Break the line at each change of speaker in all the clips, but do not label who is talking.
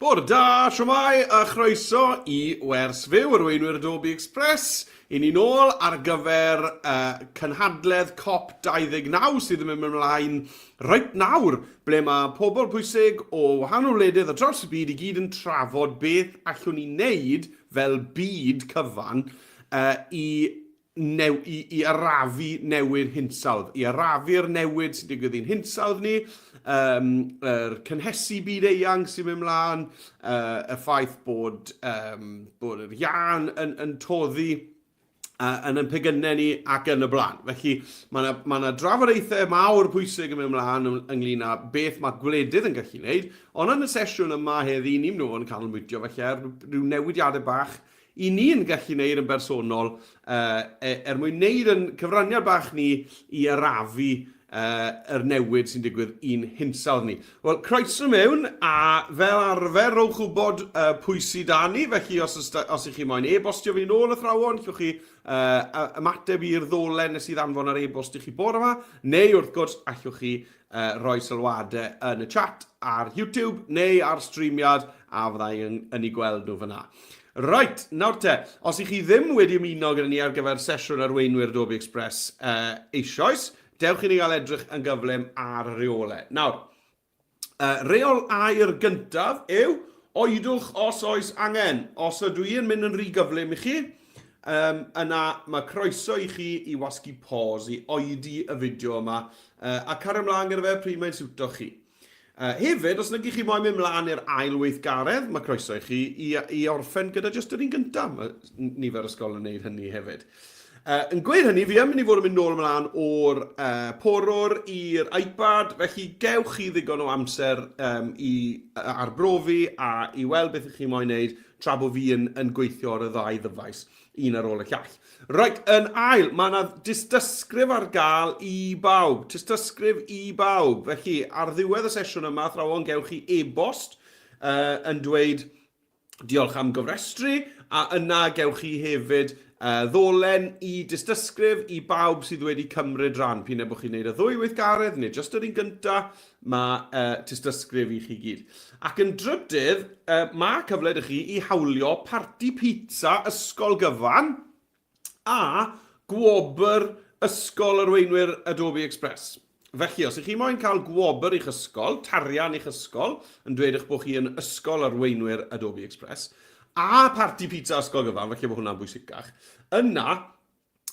Bore da, shwmae, a chroeso i Wers Fyw, arweinwyr Adobe Express. I ni nôl ar gyfer uh, cynhadledd COP29 sydd yn mynd ymlaen reit nawr, ble mae pobl pwysig o wahanol wledydd ar draws y byd i gyd yn trafod beth allwn ni wneud fel byd cyfan uh, i new, i, i arafu newid hinsawdd, i arafu'r newid sy'n digwydd i'n hinsawdd ni, um, yr cynhesu byd eang sy'n mynd mlaen, uh, y ffaith bod, um, bod yr iân yn, yn toddi uh, yn ein pegynnau ni ac yn y blaen. Felly mae yna ma, ma drafodaethau mawr pwysig yn mynd mlaen ynglyn â beth mae gwledydd yn gallu wneud, ond yn y sesiwn yma heddi, ni'n mynd i fod yn canolbwyntio felly ar rhyw newidiadau bach i ni'n gallu wneud yn bersonol er mwyn wneud yn cyfraniad bach ni i arafu yr newid sy'n digwydd i'n hinsawdd ni. Wel, croeso mewn, a fel arfer, rowch wybod pwy sydd da ni, felly os, os, os ych chi moyn e-bostio fi nôl athrawon, llwch chi uh, ymateb i'r ddolen nes i ddanfon ar e-bost i chi bore yma, neu wrth gwrs, allwch chi rhoi sylwadau yn y chat ar YouTube neu ar streamiad a fydda i yn, yn ei gweld nhw fyna. Right, nawr te, os ych chi ddim wedi ymuno gyda ni ar gyfer sesiwn arweinwyr Adobe Express uh, eisoes, dewch i ni gael edrych yn gyflym ar y reolau. Nawr, uh, reol air gyntaf yw oedwch os oes angen. Os ydw i yn mynd yn rhy gyflym i chi, um, yna mae croeso i chi i wasgu pause, i oedi y fideo yma, uh, a cario ymlaen gyda fe pryd mae'n siwto chi. Uh, hefyd, os nag i chi moyn mynd mlaen i'r ail weithgaredd, mae croeso i chi i, i orffen gyda jyst yr un gyntaf. Mae nifer ysgol yn gwneud hynny hefyd. Uh, yn gweud hynny, fi yn mynd i fod yn mynd nôl ymlaen o'r uh, porwr i'r iPad, felly gewch chi ddigon o amser um, i arbrofi a i weld beth ych chi moyn wneud tra bod fi yn, yn gweithio ar y ddau ddyfais, un ar ôl y llall. Reit, yn ail, mae yna dystysgrif ar gael i bawb. Tystysgrif i bawb. Felly, ar ddiwedd y sesiwn yma, athrawon, gewch chi e-bost uh, yn dweud diolch am gofrestru, a yna gewch chi hefyd uh, ddolen i dystysgrif i bawb sydd wedi cymryd rhan. P'un ai bod chi'n gwneud y ddwy weithgaredd neu jyst yr un gyntaf, mae uh, tystysgrif i chi gyd. Ac yn drydydd, uh, mae cyfle ydych chi i hawlio parti pizza ysgol gyfan a gwobr ysgol arweinwyr Adobe Express. Felly, os ych chi moyn cael gwobr i'ch ysgol, tarian i'ch ysgol, yn dweud eich bod chi yn ysgol arweinwyr Adobe Express, a parti pizza ysgol gyfan, felly bod hwnna'n bwysicach, yna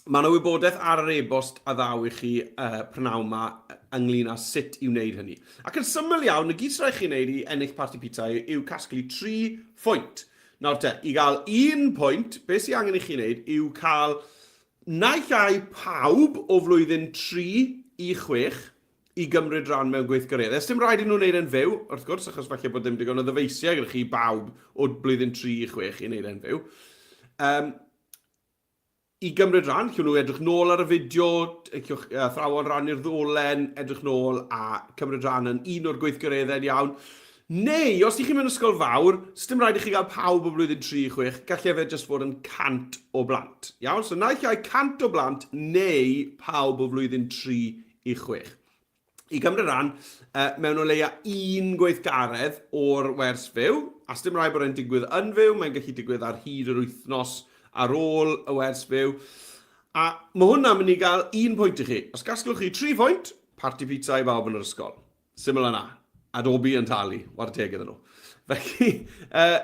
Mae yna wybodaeth ar yr e-bost a ddaw i chi uh, prynawn ma ynglyn â sut i wneud hynny. Ac yn syml iawn, y gyd sy'n rhaid chi wneud i ennill parti pizza yw casglu 3 phwynt. Nawr te, i gael un pwynt, beth sy'n angen i chi wneud yw cael naill ai pawb o flwyddyn 3 i 6 i gymryd rhan mewn gweithgareddau. Sdim rhaid i nhw wneud e'n fyw, wrth gwrs, achos falle bod ddim digon o ddyfeisiau gyda chi bawb o blwyddyn 3 i 6 i wneud e'n fyw. Um, i gymryd rhan, lle nhw edrych nôl ar y fideo, llwch athrawon rannu'r ddolen, edrych nôl a cymryd rhan yn un o'r gweithgareddau'n iawn. Neu, os ydych chi'n mewn ysgol fawr, sdim rhaid i chi gael pawb o blwyddyn 3 i 6, gallai fe jyst fod yn 100 o blant. Iawn? So naill ai 100 o blant neu pawb o flwyddyn 3 i 6. i gymryd rhan uh, mewn o leia un gweithgaredd o'r wers fyw, a sdim rhaid bod e'n digwydd yn fyw, mae'n gallu digwydd ar hyd yr wythnos ar ôl y wers fyw. A mae hwnna'n mynd i gael un pwynt i chi. Os gasglwch chi tri phwynt, parti pizza i bawb yn yr ysgol. Syml yna. Adobe yn talu, war teg iddyn nhw. Felly, uh,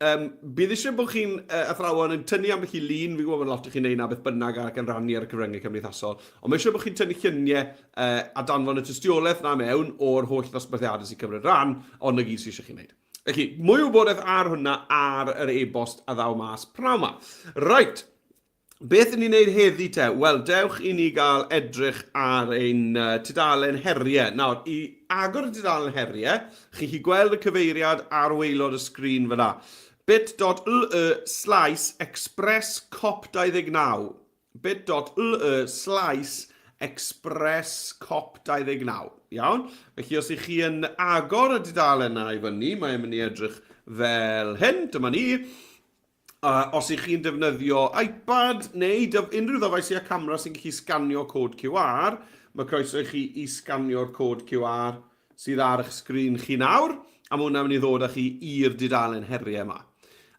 um, bydd eisiau bod chi'n uh, athrawon yn tynnu ambell i lun, fi'n gwybod bod lot o chi'n neud na beth bynnag ac yn rannu ar y cyfryngau cymdeithasol, ond mae eisiau bod chi'n tynnu lluniau uh, a danfon y tystiolaeth na mewn o'r holl ddosbarthiadau sy'n cymryd rhan, ond na gyd sydd eisiau chi'n neud. Felly, mwy o wybodaeth ar hwnna ar yr e-bost a ddaw mas pnawn ma. Right, Beth ŷn ni'n neud heddi te? Wel, dewch i ni gael edrych ar ein uh, tudalen heriau. Nawr, i agor y tudalen heriau, chi chi gweld y cyfeiriad ar waelod y sgrin fyna. bit.ly slash expresscop29 bit.ly slash expresscop29 Iawn? Felly, os ych chi yn agor y dudalen yna i fyny, mae'n mynd i edrych fel hyn. Dyma ni. Uh, os ych chi'n defnyddio iPad neu dyf, unrhyw ddyfais sydd â camera sy'n gallu sganio cod QR, mae croeso i chi i sganio'r cod QR sydd ar eich sgrin chi nawr, A mae hwnna'n mynd i ddod â chi i'r dudalen heriau yma.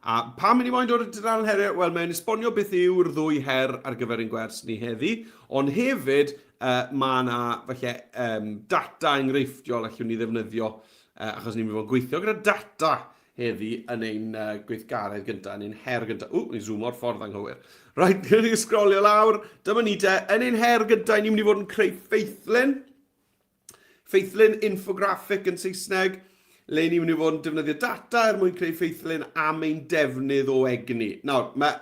A pam mynd i moyn dod i'r dudalen heriau? Wel, mae'n esbonio beth yw'r ddwy her ar gyfer ein gwers ni heddi, ond hefyd uh, mae yna falle um, data enghreifftiol allwn ni ddefnyddio, uh, achos ni'n mynd i fod yn gweithio gyda data heddi yn ein uh, gweithgaredd gyntaf, yn ein her gyntaf. Ww, ni'n zoom o'r ffordd anghywir. Rhaid, ni'n sgrolio lawr. Dyma ni te, yn ein her gyntaf, ni'n mynd i fod yn creu ffeithlun. Ffeithlun infographic yn Saesneg, le ni'n mynd i fod yn defnyddio data er mwyn creu ffeithlun am ein defnydd o egni. Nawr, mae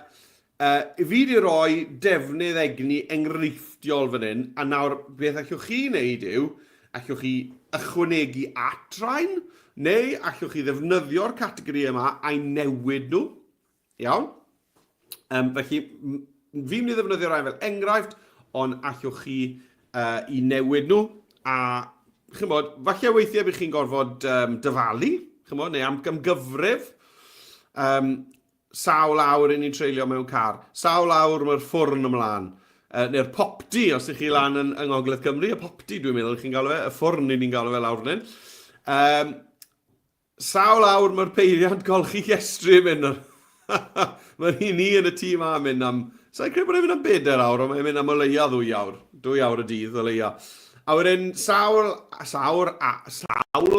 uh, fi wedi rhoi defnydd egni enghreifftiol fan hyn, a nawr beth allwch chi wneud yw, allwch chi ychwanegu at rhain, neu allwch chi ddefnyddio'r categori yma a'i newid nhw. Iawn? Um, felly, fi'n mynd i ddefnyddio rhain fel enghraifft, ond allwch chi uh, i newid nhw. A, chymod, falle weithiau bydd chi'n gorfod um, dyfalu, chymod, neu amgamgyfrif. Um, sawl awr i ni'n treulio mewn car, sawl awr mae'r ffwrn ymlaen, uh, neu'r popty, os ydych chi lan yn, yng Ngogledd Cymru, y popty dwi'n meddwl chi'n galw fe, y ffwrn i ni'n galw fe lawr fan hyn. Um, sawl awr mae'r peiriant golchi llestri yn mynd. Mae'r un ni yn y tîm a mynd am... Sa'n credu bod e'n mynd am bedair awr, ond mae'n mynd am o leia ddwy awr. Dwy awr y dydd o leia. A wedyn, sawl, sawl, a, sawl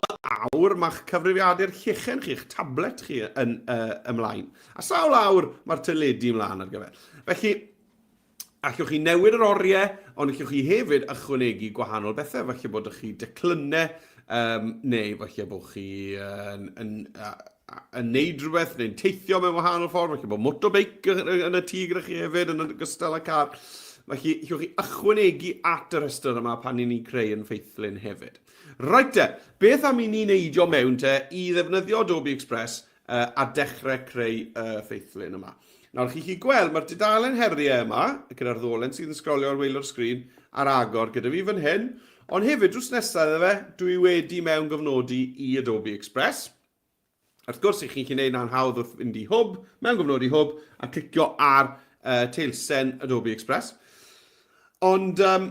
awr mae'ch cyfrifiadur llechen chi, eich tablet chi yn uh, ymlaen. A sawl awr mae'r teledu ymlaen ar gyfer. Felly, allwch chi newid yr oriau, ond allwch chi hefyd ychwanegu gwahanol bethau. Falle bod chi declynnau, um, neu falle bod chi yn, yn, yn, yn neud rhywbeth neu'n teithio mewn wahanol ffordd, falle bod motorbike yn y tŷ gyda chi hefyd yn ogystal â car. Felly, allwch chi ychwanegu at y rhestr yma pan i ni'n creu yn ffeithlun hefyd. Reit te, beth am i ni neidio mewn te i ddefnyddio Adobe Express uh, a dechrau creu y uh, ffeithlun yma. Nawr, chi chi gweld, mae'r dudalen heriau yma, gyda'r ddolen sydd yn sgrolio ar waelod sgrin, ar agor gyda fi fan hyn, ond hefyd, drws nesaf iddo fe, dwi wedi mewn gofnodi i Adobe Express. Wrth gwrs, i chi'n gallu gwneud na'n hawdd wrth fynd i Hwb, mewn gofnodi Hwb, a clicio ar uh, teilsen Adobe Express. Ond um,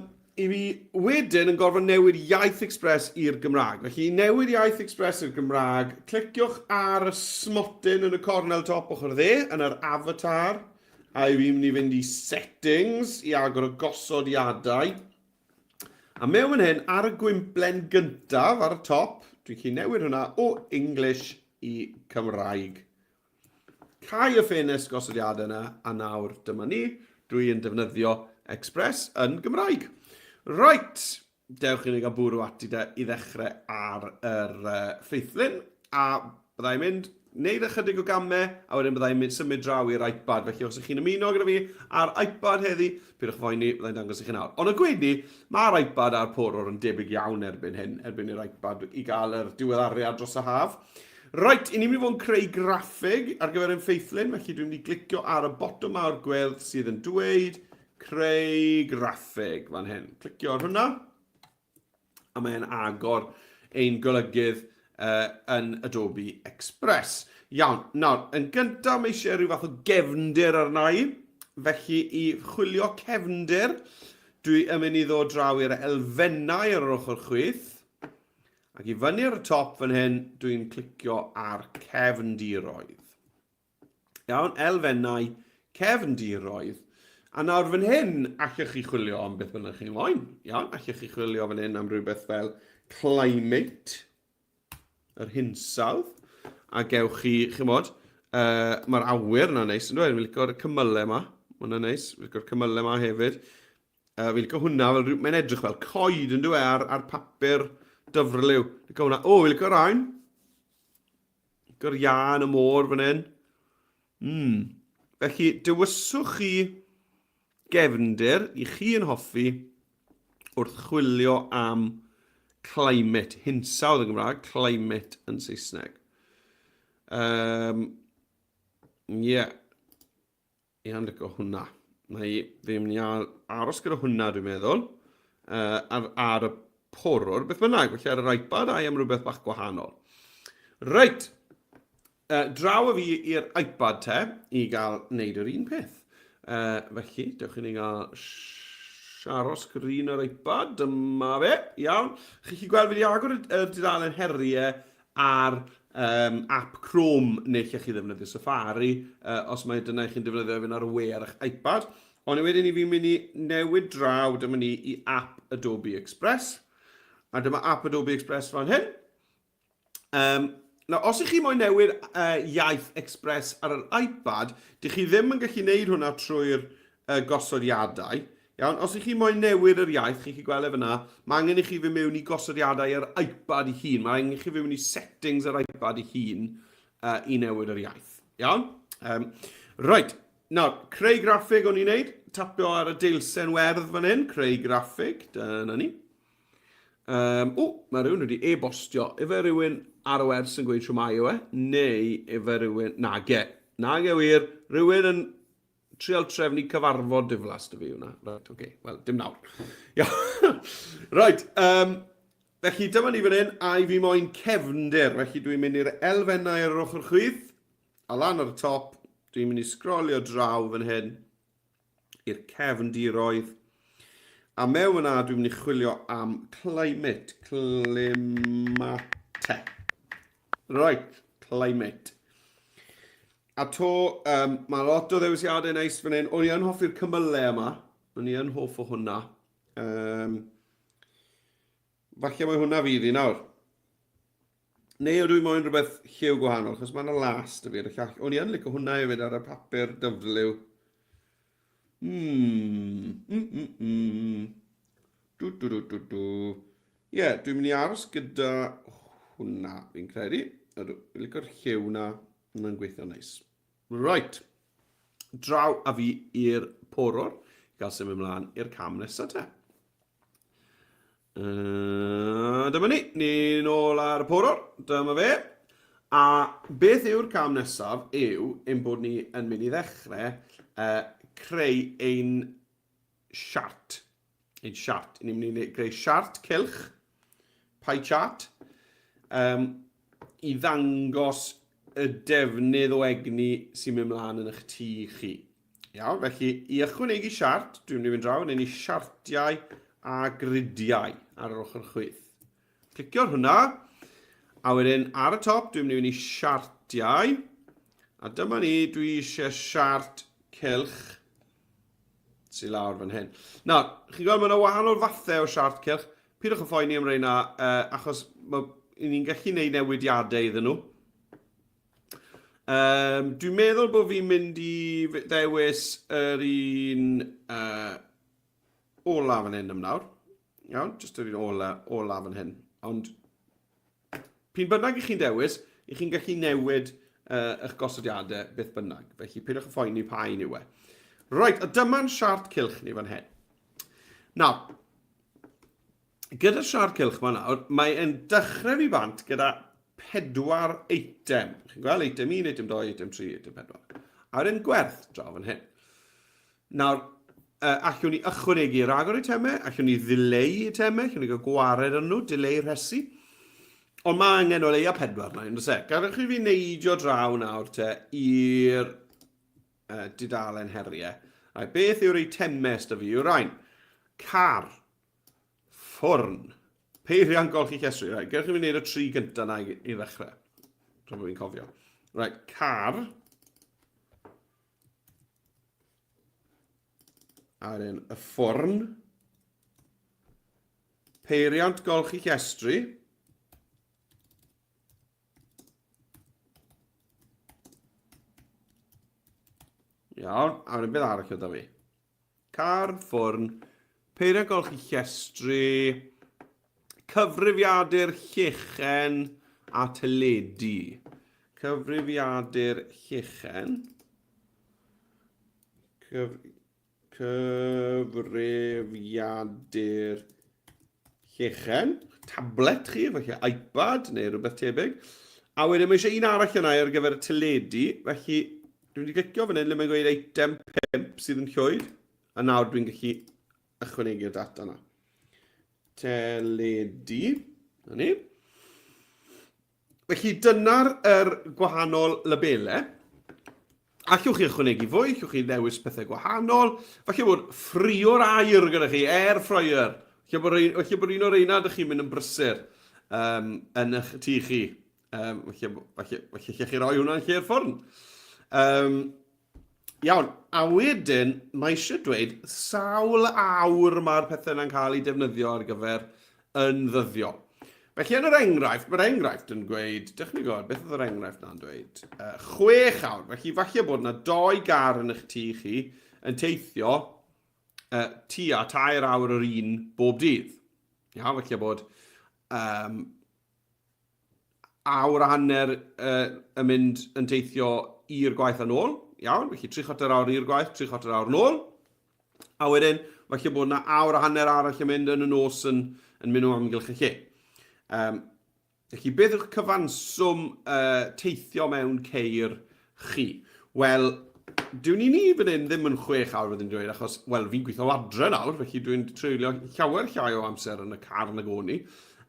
i fi wedyn yn gorfod newid iaith Express i'r Gymraeg. Felly, i newid iaith Express i'r Gymraeg, cliciwch ar y smotyn yn y cornel top ochr dde, yn yr avatar, a i fi'n mynd i fynd i Settings, i agor y gosodiadau. A mewn fan hyn, ar y gwymplen gyntaf ar y top, dwi'n gallu newid hwnna o English i Cymraeg. Cau y ffenest gosodiadau yna, a nawr dyma ni, dwi yn defnyddio Express yn Gymraeg. Right, dewch i ni gael bwrw ati de i ddechrau ar yr uh, ffeithlun, a byddai'n mynd wneud ychydig o gamau, a wedyn byddai'n mynd symud draw i'r iPad. Felly os ydych chi'n ymuno gyda fi ar iPad heddi, pidwch phoeni, byddai'n dangos i chi nawr. Ond y gweud ni, mae'r iPad a'r porwr yn debyg iawn erbyn hyn, erbyn i'r iPad i gael yr diweddariad dros y haf. Reit, i ni'n mynd i fod yn creu graffig ar gyfer ein ffeithlun, felly dwi'n mynd i glicio ar y botwm mawr gwyrdd sydd yn dweud creu graffig fan hyn. Clicio ar hwnna. a mae'n agor ein golygydd uh, yn Adobe Express. Iawn, nawr, yn gyntaf mae eisiau rhyw fath o gefndir arna i, felly i chwilio cefndir, dwi yn mynd i ddod draw i'r elfennau ar yr ochr chwith, ac i fyny ar y top fan hyn, dwi'n clicio ar cefndiroedd. Iawn, elfennau cefndiroedd. A nawr fan hyn, allwch chi chwilio am beth bynnag chi moyn. Iawn, allwch chi chwilio fan hyn am rhywbeth fel climate, yr hinsawdd, a gewch chi, chymod, uh, mae'r awyr yna neis, yn dweud, fi'n licio'r cymylau yma, mae hwnna'n neis, fi'n licio'r cymylau yma hefyd. Uh, fi'n licio hwnna, fel, mae'n edrych fel coed yn dweud ar, ar papur dyfrliw. Licio hwnna. O, fi'n licio'r rhain. Licio'r iâ yn y môr fan hyn. Mm. Felly, dewyswch chi gefndir i chi yn hoffi wrth chwilio am climate, hinsawdd yn Gymraeg, climate yn Saesneg. Um, yeah. Ia'n licio hwnna. Na i ddim ni aros gyda hwnna, dwi'n meddwl. Uh, ar, ar y porwr, beth bynnag, felly ar yr iPad ai am rhywbeth bach gwahanol. Reit, uh, draw a fi i'r iPad te, i gael wneud yr un peth. Uh, felly, dewch i ni gael siaro sgrin yr iPad, dyma fe, iawn. Chi'n gallu gweld fi wedi agor y dudalen heriau ar um, app Chrome neu lle chi ddefnyddio Safari, uh, os mae dyna i chi'n defnyddio fe ar y we ar eich iPad. Ond wedyn i fi'n mynd i newid draw, dyma ni, i app Adobe Express. A dyma app Adobe Express fan hyn. Um, nawr, os ych chi moyn newid uh, iaith Express ar yr iPad, dych chi ddim yn gallu gwneud hwnna trwy'r uh, gosodiadau. Iawn, os ych chi moyn newid yr iaith, chi'n gallu gweld e fyna, mae angen i chi fynd mewn i gosodiadau yr iPad ei hun. Mae angen i chi fynd mewn i settings yr iPad ei hun uh, i newid yr iaith. Iawn? Um, right, nawr, creu graffig o'n i'n neud. Tapio ar y deilsen werdd fan hyn, creu graffig, dyna ni. Um, o, mae rhywun wedi e-bostio. Efe rhywun ar y wers yn gweud shwmae yw e? Neu efe rhywun... Nage. Nage wir. Rhywun yn trial trefnu cyfarfod diflas dy fi hwnna. Right, oce. Okay. Wel, dim nawr. right, um, felly dyma ni fan hyn, a i fi moyn cefndir. Felly dwi'n mynd i'r elfennau ar yr ochr chwith, a lan ar y top, dwi'n mynd i sgrolio draw fan hyn i'r cefndiroedd. A mewn yna dwi'n mynd i chwilio am climate, climate. Right, climate. A to, um, mae lot o ddewisiadau neis fan hyn. O'n i yn hoffi'r cymylau yma. O'n i yn hoff o hwnna. Um, falle mae hwnna fydd i nawr. Neu ydw i moyn rhywbeth lliw gwahanol, achos mae yna las dy fi ar y llall. O'n i yn licio hwnna hefyd ar y papur dyfliw. Mm, mm, mm, mm. Du, du, du, du, du. Ie, yeah, dwi'n mynd i aros gyda hwnna, fi'n credu. Ydw, fi'n licio'r lliw na, hwnna'n gweithio neis. Right, draw a fi i'r porwr, i gael symud ymlaen i'r cam nesaf te. Uh, dyma ni, ni'n ôl ar y porwr, dyma fe. A beth yw'r cam nesaf yw ein bod ni yn mynd i ddechrau uh, creu ein siart. Ein siart. Ni'n mynd i greu siart cylch, pie chart, um, i ddangos y defnydd o egni sy'n mynd mlaen yn eich tŷ chi. Iawn, felly i ychwanegu siart, dwi'n mynd i fynd draw, neu ni siartiau a gridiau ar yr ochr chwith. Clicio ar hwnna, a wedyn ar y top dwi'n mynd i fynd i siartiau, a dyma ni, dwi eisiau siart cylch sy'n lawr fan hyn. Nawr, chi'n gweld mae yna wahanol fathau o siart cylch. Pidwch yn phoeni am reina, uh, achos ni'n gallu gwneud newidiadau iddyn nhw. Um, dwi'n meddwl bod fi'n mynd i ddewis yr un uh, ola fan hyn am nawr. Iawn, jyst yr un ola, ola fan hyn. Ond p'un bynnag i chi'n dewis, i chi'n gallu newid uh, eich gosodiadau beth bynnag. Felly peidiwch â phoeni pa un yw e. Reit, a dyma'n siart cylch ni fan hyn. Nawr, Gyda'r siart cylch ma nawr, mae e'n dechrau fi bant gyda pedwar eitem. Chi'n gweld eitem 1, eitem 2, eitem 3, eitem 4. A wedyn gwerth draw fan hyn. Nawr, uh, allwn ni ychwanegu rhagor eitemau, allwn ni ddileu eitemau, allwn ni gael gwared ar nhw, dileu rhesi. Ond mae angen o leia pedwar na, yn e? Gadewch i fi neidio draw nawr te i'r uh, dudalen heriau. Right, beth yw'r eitemau sydd fi? Yw'r rhain? Car. Ffwrn. Peiriant golchi llestri. Right, gewch chi fi wneud y tri gyntaf na i, i ddechrau. Tra bod fi'n cofio. Right, car. A wedyn y ffwrn. Peiriant golchi llestri. Iawn, a wedyn beth arall oedd fi? Car, ffwrn, peiriant golchi llestri, cyfrifiadur llechen a teledu. Cyfrifiadur llechen. Cyf cyfrifiadur llechen. Tablet chi, felly iPad neu rhywbeth tebyg. A wedyn mae eisiau un arall yna ar gyfer y teledu, felly Dwi wedi clicio fan hyn le mae'n gweud eitem 5 sydd yn llwyd, a nawr dwi'n gallu ychwanegu'r data yna. Teledu, na ni. Felly dyna'r er gwahanol labelau. Allwch chi ychwanegu fwy, allwch chi ddewis pethau gwahanol. Falle bod ffrio'r aer gyda chi, air fryer. Falle bod, falle bod un o'r reina ydych chi'n mynd yn brysur um, yn eich tŷ chi. Falle, falle, falle lle chi roi hwnna'n lle'r ffwrn. Iawn, a wedyn mae eisiau dweud sawl awr mae'r pethau yna'n cael eu defnyddio ar gyfer yn ddyddiol. Felly yn yr enghraifft, mae'r enghraifft yn gweud, dych chi'n gwybod, beth oedd yr enghraifft na'n dweud? 6 awr, felly falle bod yna doi gar yn eich tŷ chi yn teithio tua 3 awr yr un bob dydd. Iawn, felly bod awr a hanner yn mynd yn teithio i'r gwaith a nôl. Iawn, felly 3 chiwarter awr i'r gwaith, 3 chiwarter awr nôl. A wedyn, falle bod yna awr a hanner arall yn mynd yn y nos yn, yn mynd o amgylch y lle. Felly, beth yw'ch cyfanswm teithio mewn ceir chi? Wel, dwi'n i ni fan hyn ddim yn 6 awr fyddwn i'n dweud, achos, wel, fi'n gweithio o adre nawr, felly dwi'n treulio llawer llai o amser yn y car nag o'n i.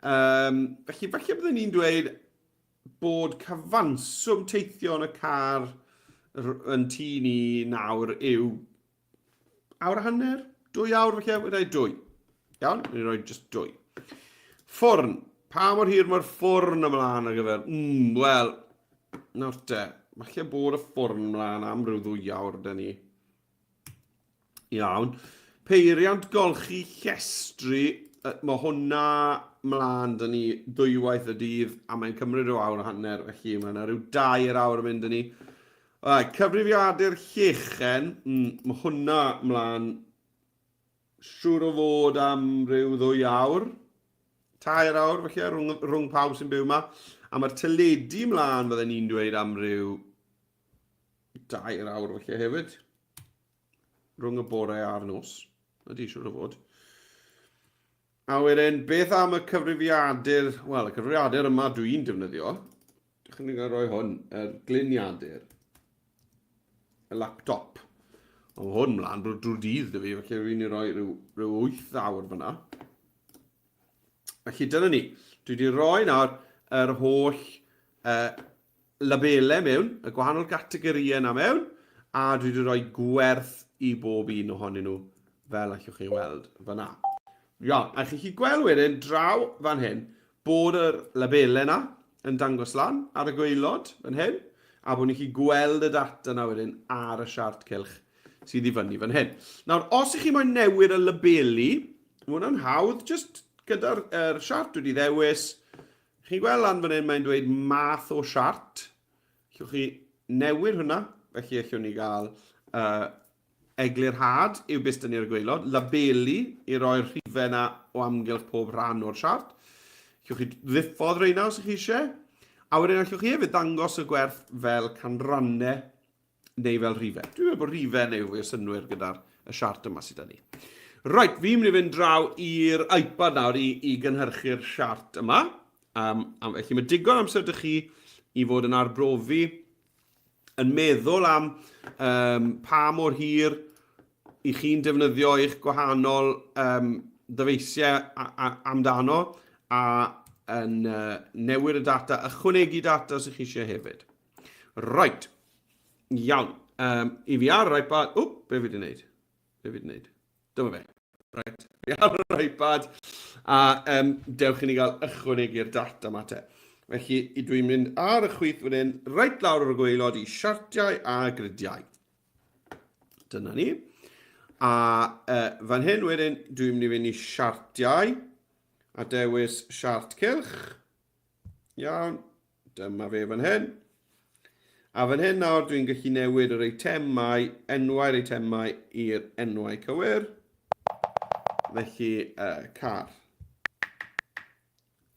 Felly, falle byddwn ni'n dweud bod cyfanswm teithio yn y car yn tŷ ni nawr yw awr a hanner, 2 awr falle, wedi 2. Iawn, ni'n rhoi just 2. Ffwrn. Pa mor hir mae'r ffwrn ymlaen ar gyfer? Wel, nawr te, falle bod y ffwrn ymlaen am ryw 2 awr da ni. Iawn. Peiriant golchi llestri, mae hwnna mlaen da ni ddwywaith y dydd a mae'n cymryd rhyw awr a hanner, felly mae yna rhyw 3 awr yn mynd da ni. Right, cyfrifiadur llechen, mae hwnna mlaen siŵr o fod am ryw 2 awr, 3 awr felly, rhwng pawb sy'n byw yma. A mae'r teledu mlaen, fydden ni'n dweud, am ryw 3 awr felly hefyd. Rhwng y bore a'r nos. Ydy, siŵr o fod. A wedyn, beth am y cyfrifiadur? Wel, y cyfrifiadur yma dwi'n defnyddio. Dych chi'n gael rhoi hwn, yr gliniadur, y laptop. Ond hwn mlaen drwy dydd dy fi, felly fi'n ei roi rhyw 8 awr fyna. Felly dyna ni. Dwi wedi rhoi nawr yr holl labelau mewn, y gwahanol gategorïau yna mewn, a dwi wedi rhoi gwerth i bob un ohonyn nhw, fel allwch chi weld fyna. Iawn, a chi gweld wedyn draw fan hyn bod yr labelau yna yn dangos lan ar y gwaelod fan hyn, a bod ni'n gallu gweld y data yna wedyn ar y siart cylch sydd i fyny fan hyn. Nawr, os ych chi moyn newid y labeli, mae hwnna'n hawdd, just gyda'r er siart dwi wedi ddewis, chi'n gweld lan fan hyn mae'n dweud math o siart. Allwch chi newid hwnna, felly allwn ni gael eglurhad yw beth sydd ar y gwaelod, labeli i roi'r rhifau yna o amgylch pob rhan o'r siart. Allwch chi ddiffodd reina os ych chi eisiau. A wedyn allwch chi hefyd ddangos y gwerth fel canrannau neu fel rhifau. Dwi'n meddwl bod rhifau neu fwy o synnwyr gyda'r y siart yma sydd 'da ni. Reit, fi'n mynd i fynd draw i'r iPad nawr i gynhyrchu'r siart yma. A felly mae digon amser 'da chi i fod yn arbrofi, yn meddwl am pa mor hir i chi'n defnyddio eich gwahanol ddyfeisiau amdano a yn newid y data, ychwanegu data os ych chi eisiau hefyd. Right, iawn. I fi ar yr iPad, wp, be fi wedi wneud? Be fi wedi wneud? Dyma fe. Right, fi ar yr iPad, a dewch i ni gael ychwanegu'r data yma te. Felly, i dwi'n mynd ar y chwith fan hyn, reit lawr ar y gwaelod i siartiau a gridiau. Dyna ni. A fan hyn wedyn, dwi'n mynd i fynd i siartiau a dewis siart cylch. Iawn, dyma fe fan hyn. A fan hyn nawr dwi'n gallu newid yr eitemau, enwau'r eitemau i'r enwau cywir. Felly, car.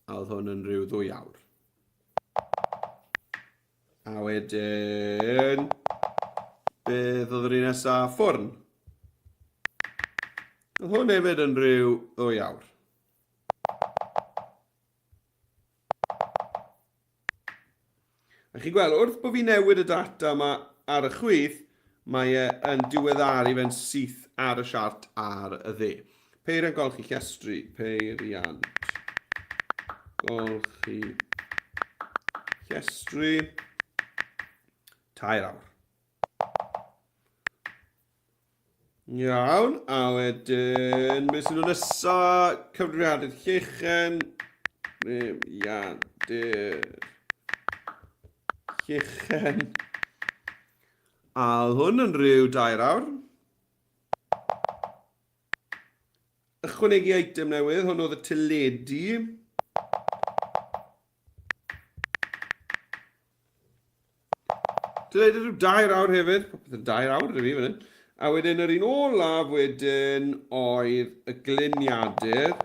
A oedd hwn yn rhyw 2 awr. A wedyn, beth oedd yr un nesaf? Ffwrn. Oedd hwn hefyd yn rhyw 2 awr. A chi'n gweld, wrth bod fi newid y data yma ar y chwith, mae e yn diweddaru fe'n syth ar y siart ar y dde. Peiriant golchi llestri, peiriant golchi llestri, 3 awr. Iawn, a wedyn, beth sy'n dod nesa? Cyfrifiadur llechen, cyfrifiadur. Llechen. A oedd hwn yn rhyw dair awr. Ychwanegu eitem newydd, hwn oedd y teledu. Teledu rhyw dair awr hefyd. Popeth yn dair awr i fi fan hyn. A wedyn yr un olaf wedyn oedd y gliniadur.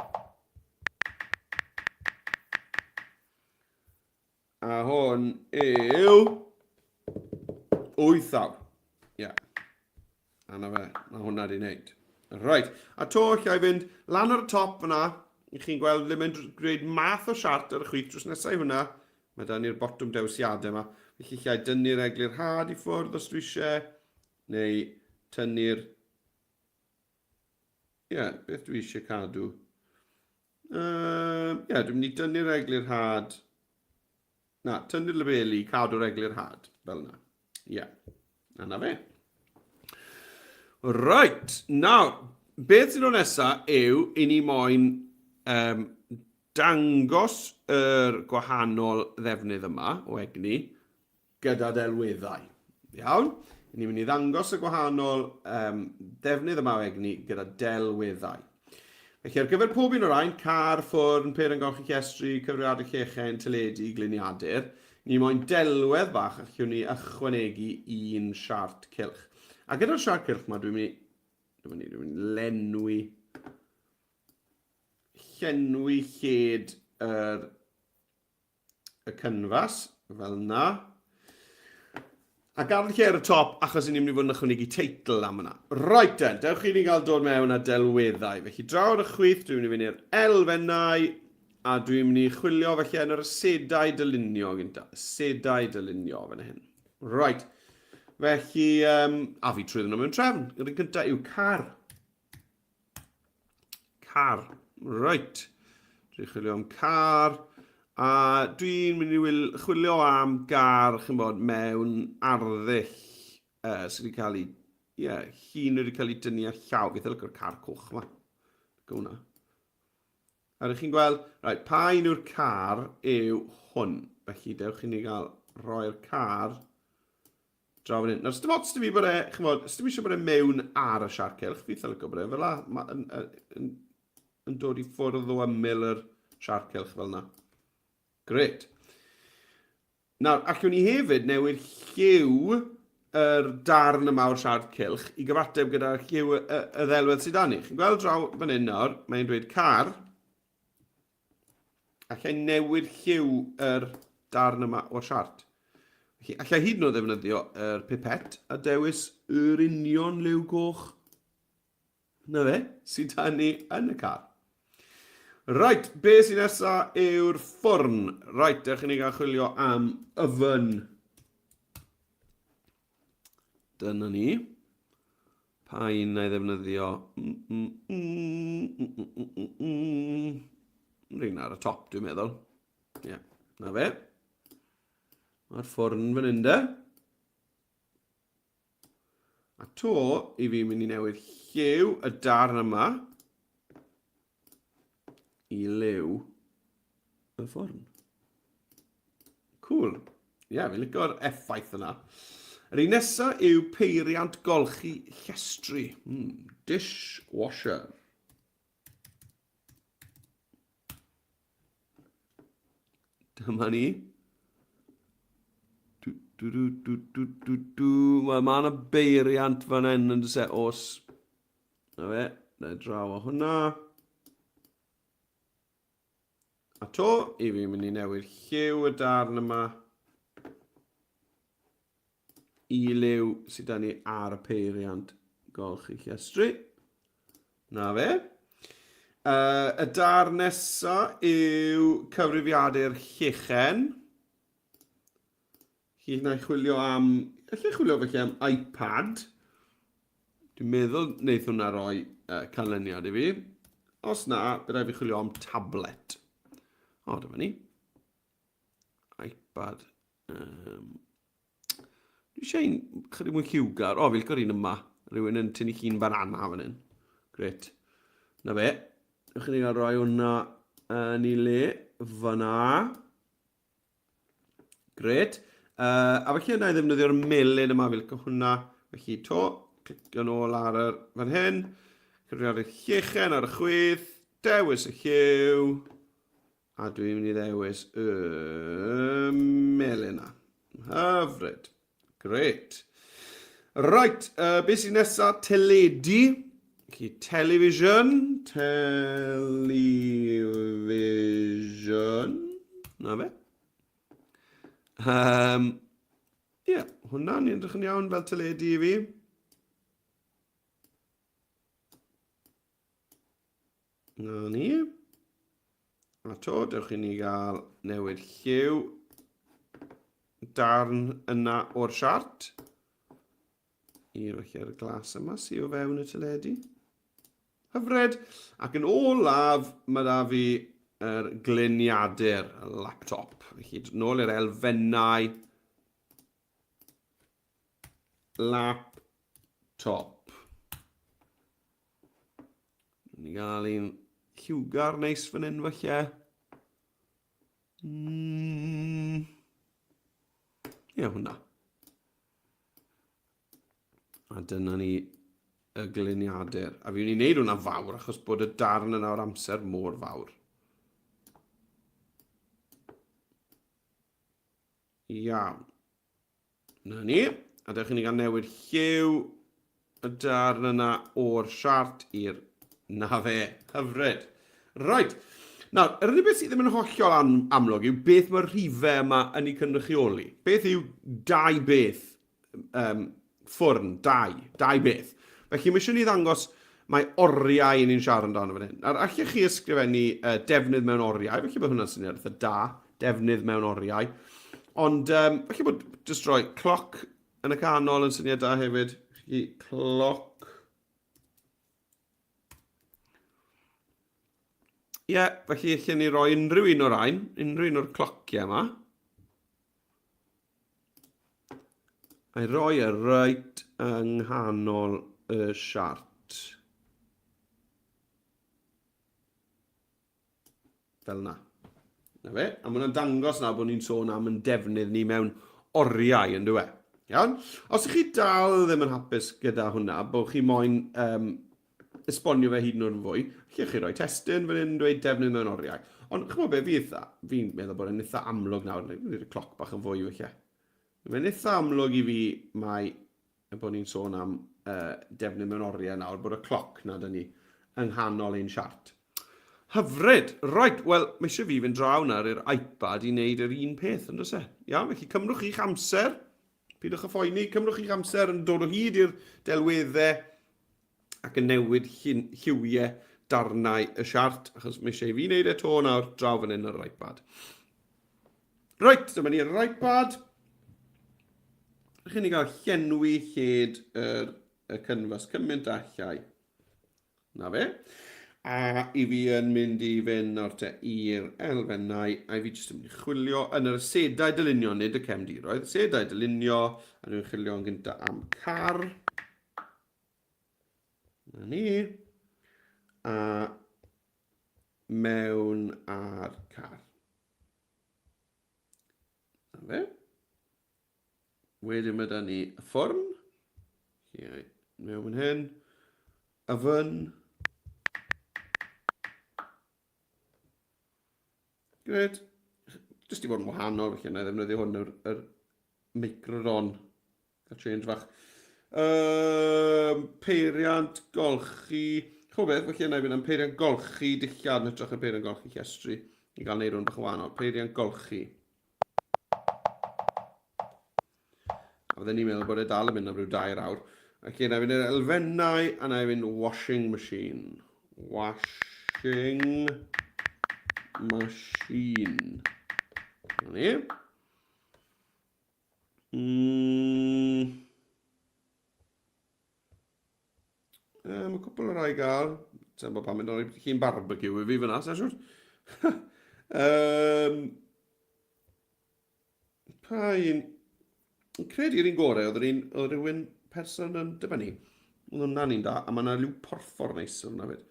A hwn yw 8 awr. Ie. Yeah. A na fe, mae hwnna di wneud. Right. A to, lle i fynd lan ar y top fyna, i chi'n gweld le mae'n gwneud math o siart ar y chwith drws nesau hwnna. Mae da ni'r botwm dewisiadau yma. Felly lle i dynnu'r eglurhad i ffwrdd os dwi eisiau, neu tynnu'r... Ie, yeah, beth dwi eisiau cadw? Ie, uh, yeah, dwi'n mynd i dynnu'r eglurhad. Na, tynnu'r labeli, cadw'r eglurhad, fel yna. Ie, yeah. Na na fe. Right, nawr, beth sy'n dod nesaf yw i ni moyn um, dangos yr gwahanol ddefnydd yma o egni gyda delweddau. Iawn? Ni'n mynd i ddangos y gwahanol um, defnydd yma o egni gyda delweddau. Felly ar gyfer pob un o'r rhain, car, ffwrn, peiriant golchi llestri, cyfrifiadur llechen, teledu, gliniadur, ni moyn delwedd bach allwn ni ychwanegu un siart cylch. A gyda'r siart cylch yma, dwi'n mynd i, dwi'n mynd i, dwi'n mynd i lenwi, llenwi lled yr y cynfas, fel yna. A gadael lle ar y top, achos ni'n mynd i fod yn ychwanegu teitl am yna. Right then, dewch i ni gael dod mewn â delweddau. Felly draw ar y chwith, dwi'n mynd i fynd i'r elfennau, a dwi'n mynd i chwilio felly yn yr asedau dylunio gynta. Asedau dylunio fan hyn. Right. Felly, um, a fi trwyddyn nhw mewn trefn. Yr un cyntaf yw car. Car. Right. Dwi'n chwilio am car. A dwi'n mynd i chwilio am gar, chi'n bod, mewn arddull uh, sydd wedi cael ei... Ie, yeah, llun wedi cael ei dynnu â llaw. Beth yw'r car coch yma? Go hwnna. A rydych chi'n gweld, right, pa un yw'r car yw hwn. Felly, dewch i ni gael rhoi'r car Draw fan hyn. Nawr, sdim ots 'da fi bod e, chimod, sdim eisiau bod e mewn ar y siarc cylch. Fi eitha licio bod e fel la, ma, yn, yn, yn, yn dod i ffwrdd o ymyl yr siarc cylch fel yna. Gret. Nawr, allwn ni hefyd newid lliw yr darn yma o'r siarc cylch i gyfateb gyda lliw y, y, y ddelwedd sydd â ni. Chi'n gweld draw fan hyn nawr, mae'n dweud car. Alla i newid lliw yr darn yma o'r siart. Felly, alla i hyd yn oed ddefnyddio yr pipet a dewis yr union liw goch na fe, sydd da ni yn y car. Right, be sy'n nesa yw'r ffwrn. Right, dewch i ni gael chwilio am oven. Dyna ni. Pa un na i ddefnyddio? Mm, mm, mm, mm, mm, mm, mm, mm. Rhain ar y top, dwi'n meddwl. Ie, yeah, na fe. Mae'r ffwrn fan hyn de. A to, i fi mynd i newid lliw y darn yma i liw y ffwrn. Cool. Ie, yeah, fi'n licio'r effaith yna. Yr un nesaf yw peiriant golchi llestri. Mm, dishwasher. Dyma ni. Du, du, du, du, du, du, du. Wel, mae yna beiriant fan hyn yn dysau os. Na fe, na draw o hwnna. A to, i fi mynd i newid lliw y darn yma i liw sydd da ni ar y peiriant golchi llestri. Na fe. Uh, y darn nesa yw cyfrifiadur llechen. Chi wna i chwilio am... Allai chwilio felly am iPad. Dwi'n meddwl wneith hwnna roi uh, canlyniad i fi. Os na, bydd rhaid fi chwilio am tablet. O, dyma ni. iPad. Um, dwi eisiau un chydig mwy lliwgar. O, fi'n licio'r un yma. Rhywun yn tynnu llun banana fan hyn. Gret. Na fe. Ewch i ni gael rhoi hwnna yn ei le fyna. Gret. A felly yna i ddefnyddio'r melyn yma, fi licio hwnna. Felly to, clicio nôl ar yr fan hyn, cyfri ar y llechen ar y chwith, dewis y lliw, a dwi'n mynd i ddewis y melyn yna. Hyfryd. Grêt. Right, beth sy'n nesa? Teledu. Felly, television. Television. Na fe. Um, ie, yeah, hwnna'n edrych yn iawn fel teledu i fi. Na ni. A to, dewch i ni gael newid lliw darn yna o'r siart. I'r felly'r glas yma sydd o fewn y teledu. Hyfryd. Ac yn olaf, mae da fi yr gliniadur, y laptop. Felly, nôl i'r elfennau. Laptop. Ni gael un lliwgar neis fan hyn falle. Ie, hwnna. A dyna ni y gliniadur. A fi wedi'i wneud hwnna fawr achos bod y darn yna o'r amser mor fawr. Iawn. Na ni. A dewch i ni gael newid lliw y darn yna o'r siart i'r... Na fe. Hyfryd. Right. Nawr, yr unig beth sydd ddim yn hollol am amlwg yw beth mae'r rhifau yma yn ei cynrychioli. Beth yw dau beth um, ffwrn, dau beth. Felly mae eisiau ni ddangos mae oriau ni'n siarad amdano fan hyn. Nawr, allech chi ysgrifennu uh, defnydd mewn oriau, felly bod hwnna'n syniad eitha da, defnydd mewn oriau. Ond um, felly bod jyst rhoi cloc yn y canol yn syniad da hefyd. Chi cloc. Ie, yeah, felly allen ni roi unrhyw un o'r rhain, unrhyw un o'r clociau yma. A'i roi e reit yng nghanol y siart. Fel yna. Na fe. A mae hwnna'n dangos nawr bod ni'n sôn am yn defnydd ni mewn oriau, yn dyw e? Iawn? Os ych chi dal ddim yn hapus gyda hwnna, bod chi moyn um, esbonio fe hyd yn oed yn fwy, allwch chi roi testun fan hyn yn dweud defnydd mewn oriau. Ond chymod be, fi eitha, fi'n meddwl bod e'n eitha amlwg nawr, ni'n y cloc bach yn fwy felly. Mae'n eitha amlwg i fi mae y bod ni'n sôn am uh, defnydd mewn oriau nawr, bod y cloc na dyn ni yng nghanol ein siart. Hyfryd! Right, wel, mae eisiau fi fynd draw nawr i'r iPad i wneud yr un peth, yn does e? Iawn, felly cymrwch chi'ch amser, pidwch â phoeni, cymrwch chi'ch amser yn dod o hyd i'r delweddau ac yn newid lliwiau darnau y siart, achos mae eisiau i fi wneud e to nawr draw fan hyn ar yr iPad. Reit, dyma ni'r iPad. Rydych chi'n gael llenwi lled yr, y cynfas cymaint allai. Na fe. A i fi yn mynd i fynd nawr te i'r elfennau, a i fi jyst yn mynd i chwilio yn yr asedau dylunio, nid y cefndiroedd, asedau dylunio, a dwi'n chwilio yn gyntaf am car. Na ni. A mewn ar car. Na fe. Wedyn mae da ni y ffwrn. Lle mewn fan hyn. Oven. Gred. Jyst i fod yn wahanol, felly yna ddefnyddio hwn yr, yr microdon. Cael change fach. Um, peiriant golchi. Chw beth, felly yna i fynd am peiriant golchi dillad yn hytrach na peiriant golchi llestri. I gael neud hwn bach yn wahanol. Peiriant golchi. A fydden ni'n meddwl bod e dal yn mynd am ryw dair awr. Ac yna i fynd i'r elfennau, a na i fynd washing machine. Washing machine. Na ni. Mae cwpl o rai gael. Sa'n bod pam yn rhoi llun barbecue i fi fyna, sa'n siwr. um, pa un... Yn credu'r un gorau, oedd yr un, oedd rhywun person yn dibynnu. Oedd hwnna'n un da, a mae yna liw porffor neis ar hwnna fyd.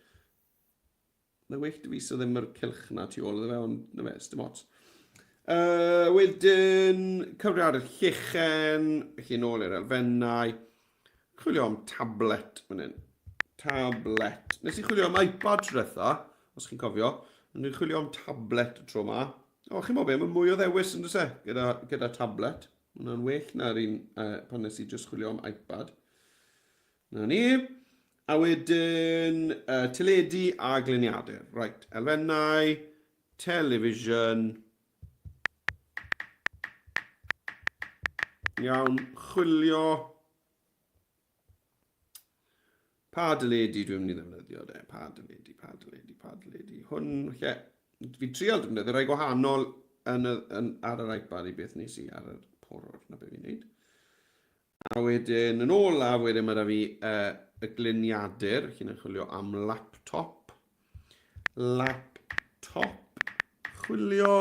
Na well dy fi sydd ddim yr cylch na tu ôl iddo fe, ond na fe, dim ots. Wedyn, cyfrifiadur llechen, felly nôl i'r elfennau. Chwilio am tablet fan hyn. Tablet. Nes i chwilio am iPad tro diwetha, os chi'n cofio. Ond dwi'n chwilio am tablet y tro yma. O, chi'n bod be, mae mwy o ddewis yn dweud e, gyda, gyda tablet. Mae hwnna'n well na'r un uh, pan nes i just chwilio am iPad. Na ni. A wedyn, uh, teledu a gliniadur. Right, elfennau, television. Iawn, chwilio. Pa deledu dwi'n mynd i ddefnyddio de? Pa deledu, pa deledu, pa deledu. Hwn, lle, fi'n trial defnyddio rai gwahanol yn y, yn, ar yr iPad i beth nes i ar yr porwr, na beth fi'n neud. A wedyn, yn olaf, wedyn mae da fi uh, y gliniadur, chi'n chwilio am laptop. Laptop. Chwilio.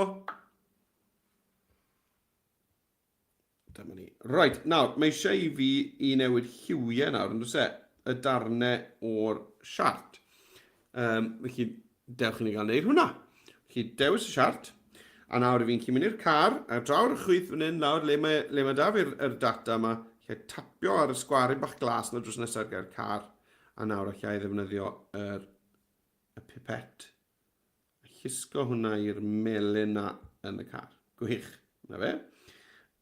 Dyma ni. Right, nawr, mae eisiau i fi i newid lliwiau nawr, yn dweud e? Y darnau o'r siart. Um, felly, dewch i ni gael gwneud hwnna. Felly, dewis y siart, a nawr i fi'n gallu mynd i'r car, a draw'r y chwith fan hyn lawr, le mae, le mae da fi'r er data yma, lle tapio ar y sgwarin bach glas na drws nesaf gair car, a nawr allai ddefnyddio yr, y pipet A llusgo hwnna i'r melyn na yn y car. Gwych. Na fe.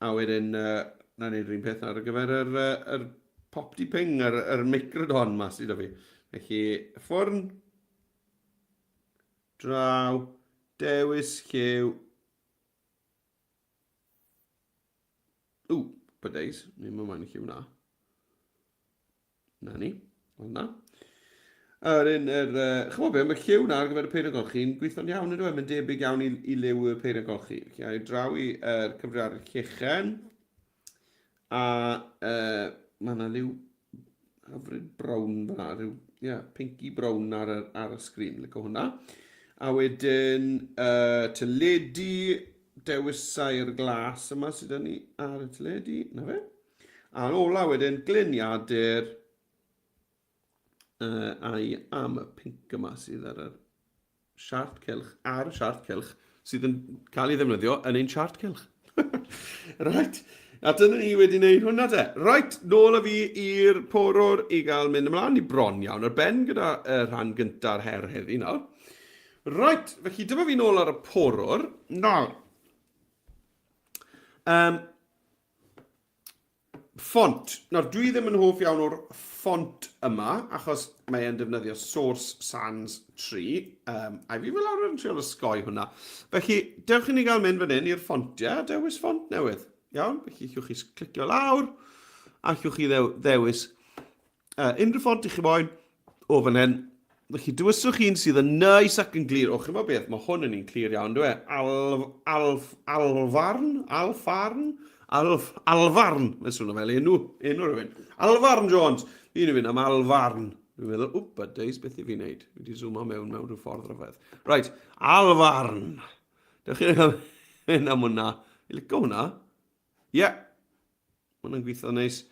A wedyn, uh, na wneud yr un peth ar gyfer yr, uh, yr pop di ping, yr, yr microdon ma sydd o fi. Felly, ffwrn, draw, dewis lliw. Ww, byddeis, ni'n mynd moyn lliw na. Na ni, fel na. A wedyn, yr, uh, chymod be, mae lliw na ar gyfer y peiriant golchi yn gweithio'n iawn ydw e, mae'n debyg iawn i, i liw y peiriant golchi. Felly, a i draw i er, cyfrifiadur llechen, a uh, mae yna liw hyfryd brown fyna, rhyw, yeah, pinky brown ar y, ar y sgrin, licio hwnna. A wedyn, uh, teledu, dewisau'r glas yma sydd 'da ni ar y teledu, na fe. A'n ola wedyn, gliniadur uh, a'i am y pink yma sydd ar y siart cylch, ar y siart cylch, sydd yn cael ei ddefnyddio yn ein siart cylch. right, a dyna ni wedi gwneud hwnna te. Right, nôl â fi i'r porwr i gael mynd ymlaen i bron iawn ar ben gyda y rhan gynta'r her heddi nawr. Right, felly dyma fi nôl ar y porwr. Nawr, um, Ffont. Nawr, dwi ddim yn hoff iawn o'r ffont yma, achos mae e'n defnyddio Source Sans 3, um, a fi fel arfer yn trio osgoi hwnna. Felly, dewch i ni gael mynd fan hyn i'r ffontiau a dewis ffont newydd. Iawn, felly llwch chi clicio lawr, a llwch chi ddewis unrhyw ffordd i chi moyn o fan hyn. Felly, dewiswch un sydd yn neis ac yn glir. O, chi'n beth, mae hwn yn un clir iawn, dwi e? Alf, alf, alfarn? Alfarn? Alf, alfarn! Mae'n swnio fel enw, enw rhywun. Alfarn Jones! Fi'n mynd am alfarn. Dwi'n meddwl, wp, a deis beth i fi wneud. Fi wedi zoomo mewn mewn rhyw ffordd rhyfedd. Right, alfarn! Dewch chi'n mynd am hwnna. Fi'n licio hwnna. Ie. Yeah. Mae hwnna'n gweithio neis.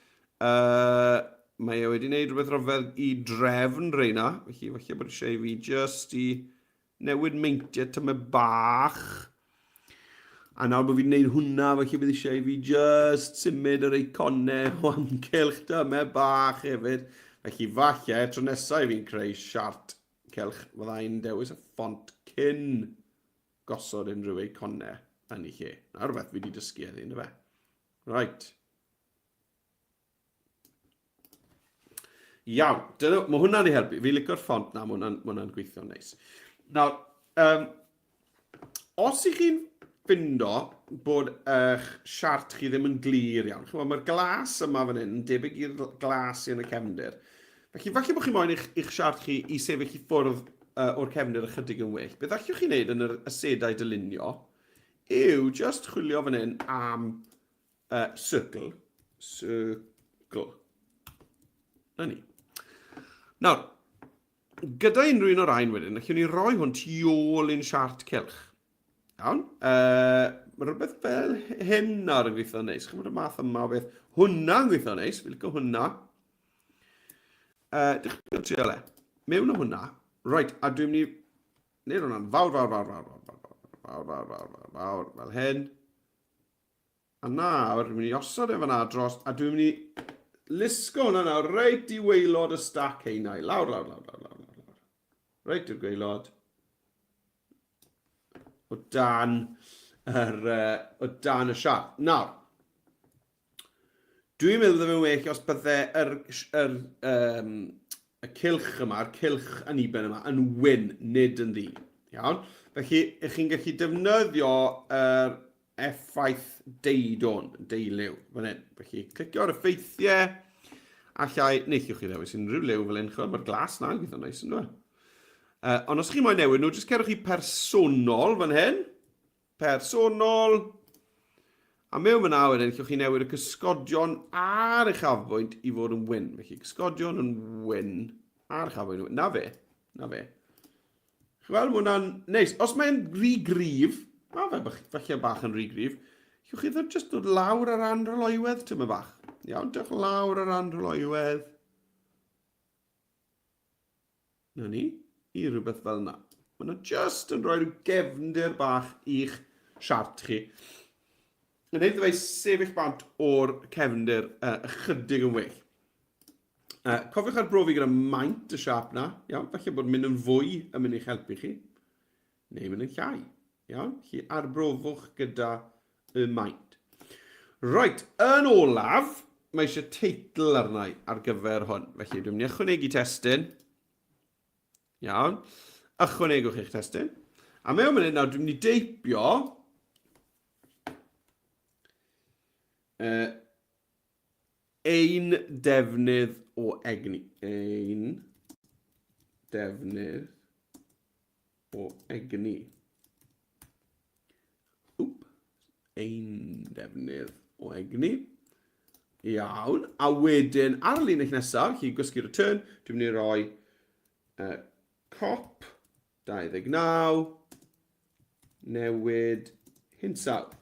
Uh, mae e wedi gwneud rhywbeth rhyfedd i drefn reina, felly falle bod eisiau i fi just i newid meintiau tymed bach. A nawr bod fi'n gwneud hwnna, falle bydd eisiau i fi just symud yr eiconau o amgylch tymed bach hefyd. Felly falle, tro nesaf i fi'n creu siart cylch, fyddai'n dewis y ffont cyn gosod unrhyw eiconau yn ei lle. Na rhywbeth fi wedi dysgu heddi, ynddo fe? Right. Iawn, dyna, mae hwnna'n ei helpu. Fi'n licio'r ffont na, mae hwnna'n ma hwnna gweithio'n neis. Nawr, um, os ych chi'n ffindo bod eich siart chi ddim yn glir iawn, chymod, mae'r glas yma fan hyn yn debyg i'r glas sy'n y cefndir. Felly, falle bod chi moyn eich, eich siart chi i sefyll i ffwrdd uh, o'r cefndir ychydig yn well. Beth allwch chi wneud yn yr asedau dylunio yw just chwilio fan hyn am uh, circle. Circle. Na ni. Nawr, gyda unrhyw un o'r rhain wedyn, allwn ni roi hwn tu ôl i'n siart cylch. Iawn? Uh, mae rhywbeth fel hyn nawr yn gweithio'n neis. Chymryd y math yma o beth. Hwna'n gweithio'n neis. Fi'n licio hwnna. Uh, Dechrau trio le. Mewn o hwnna. Right, a dwi'n mynd i Wneud hwnna'n fawr, fawr, fawr, fawr, fawr, fawr, fawr. Fawr, fawr, fawr, fawr, fawr, fel hyn. A nawr, dwi'n mynd i osod e fan'na dros, a dwi'n mynd i lusgo hwnna nawr reit i waelod y stac haenau. Lawr, lawr, lawr, lawr, lawr, lawr, lawr. Reit i'r gwaelod. O dan yr, uh, o dan y siart. Nawr, Dwi'n meddwl bydde fe'n well os bydde yr, yr, um, y cylch yma, yr cylch aniben yma, yn wyn, nid yn ddu. Iawn? Felly, ych chi'n gallu defnyddio yr effaith deudwn, deuliw, fan hyn. Felly, clicio ar effeithiau, allai, neu llwch chi ddewis unrhyw liw fel hyn, chwel, mae'r glas na'n gweithio'n neis, yn dweud. Uh, ond os chi moyn newid nhw, jyst cerwch chi personol fan hyn, Personol. A mewn fyna wedyn, llwch chi newid y cysgodion a'r uchafbwynt i fod yn wyn. Felly cysgodion yn wyn a'r uchafbwynt yn wyn. Na fe, na fe. Chi weld, mae hwnna'n neis. Os mae'n rhy gryf, mae fe falle bach yn rhy gryf, llwch chi ddod just dod lawr ar anrhyloywedd tyma bach. Iawn, dewch lawr ar anrhyloywedd. Na ni, i rhywbeth fel yna. Mae nhw just yn rhoi rhyw gefndir bach i'ch siart chi. Yn neud fe sefyll bant o'r cefndir uh, ychydig yn well. Uh, cofiwch arbrofi gyda maint y siap na. Iawn, falle bod mynd yn fwy yn mynd i'ch helpu chi. Neu mynd yn llai. Iawn, chi arbrofwch gyda y maint. Right, yn olaf, mae eisiau teitl arna i ar gyfer hwn. Felly, dwi'n mynd i ychwanegu testun. Iawn. Ychwanegwch eich testun. A mewn munud nawr, dwi'n mynd i deipio uh, ein defnydd o egni. Ein defnydd o egni. Wp, ein defnydd o egni. Iawn, a wedyn ar y linell nesaf, chi gwysgu return, dwi'n mynd i roi uh, cop 29, newid hinsawdd.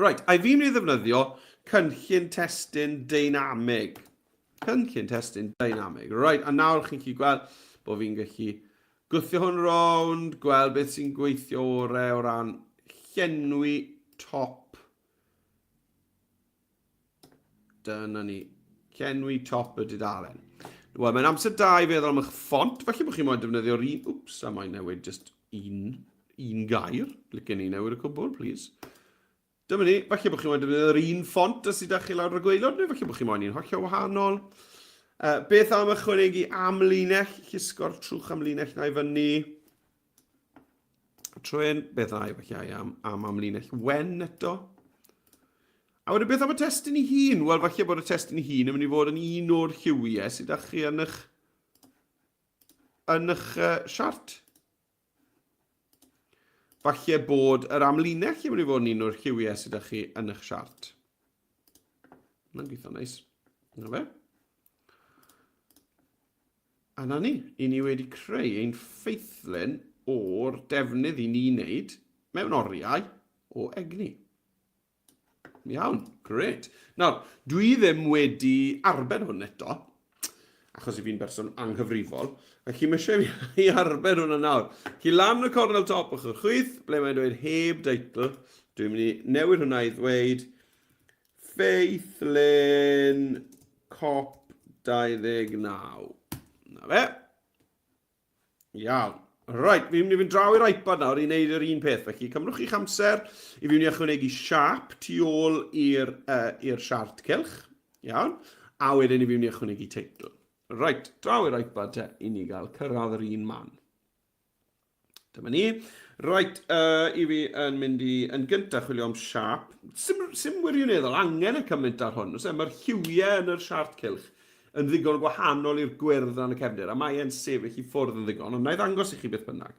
Right, a fi'n mynd i ddefnyddio cynllun testun deinamig. Cynllun testun deinamig. Right, a nawr chi'n gallu gweld bod fi'n gallu gwthio hwn rownd, gweld beth sy'n gweithio orau o ran llenwi top. Dyna ni. Llenwi top y dudalen. Wel, mae'n amser da i feddwl am eich ffont. Falle bod chi'n moyn defnyddio'r un... Wps, a mae'n newid just un, un gair. Licen ni newid y cwbl, please. Dyma ni, falle bod chi'n moyn defnyddio'r un ffont a sydd â chi lawr y gwaelod, neu falle bod chi'n moyn un hollol wahanol. Uh, beth am ychwanegu amlinell, llusgo'r trwch amlinell na i fyny. Trwy'n, beth ai, falle ai am, am amlinell wen eto. A wedyn beth am y testun i hun? Wel, falle bod y testun i hun yn mynd i fod yn un o'r lliwiau sydd â chi yn eich yn eich uh, siart. Falle bod yr amlinell yn mynd i fod yn un o'r lliwiau sydd â chi yn eich siart. Mae'n gweithio neis. Na fe. A na ni, i ni wedi creu ein ffeithlun o'r defnydd i ni wneud mewn oriau o egni. Iawn, grêt. Nawr, dwi ddim wedi arbed hwn eto, achos i fi'n berson anghyfrifol, felly mae eisiau fi arbed hwnna nawr. Chi lan y cornel top ochr chwith, ble mae'n dweud heb deitl, dwi'n mynd i newid hwnna i ddweud Ffeithlun COP 29. Na fe. Iawn. Right, fi'n mynd i fynd draw i'r iPad nawr i wneud yr un peth. Felly, cymrwch chi'ch amser i fi mynd i ychwanegu siap tu ôl i'r uh, i'r siart cylch. Iawn. A wedyn i fi mynd i ychwanegu teitl. Right, draw i'r iPad te i ni gael cyrraedd yr un man. Dyma ni. Right, uh, i fi yn mynd i yn gyntaf chwilio am siap. Sim, sim wirioneddol angen y cymaint ar hwn. E, mae'r lliwiau yn yr siart cylch yn ddigon gwahanol i'r gwyrdd yn y cefndir, a mae e'n sefyll i ffwrdd yn ddigon, ond na i ddangos i chi beth bynnag.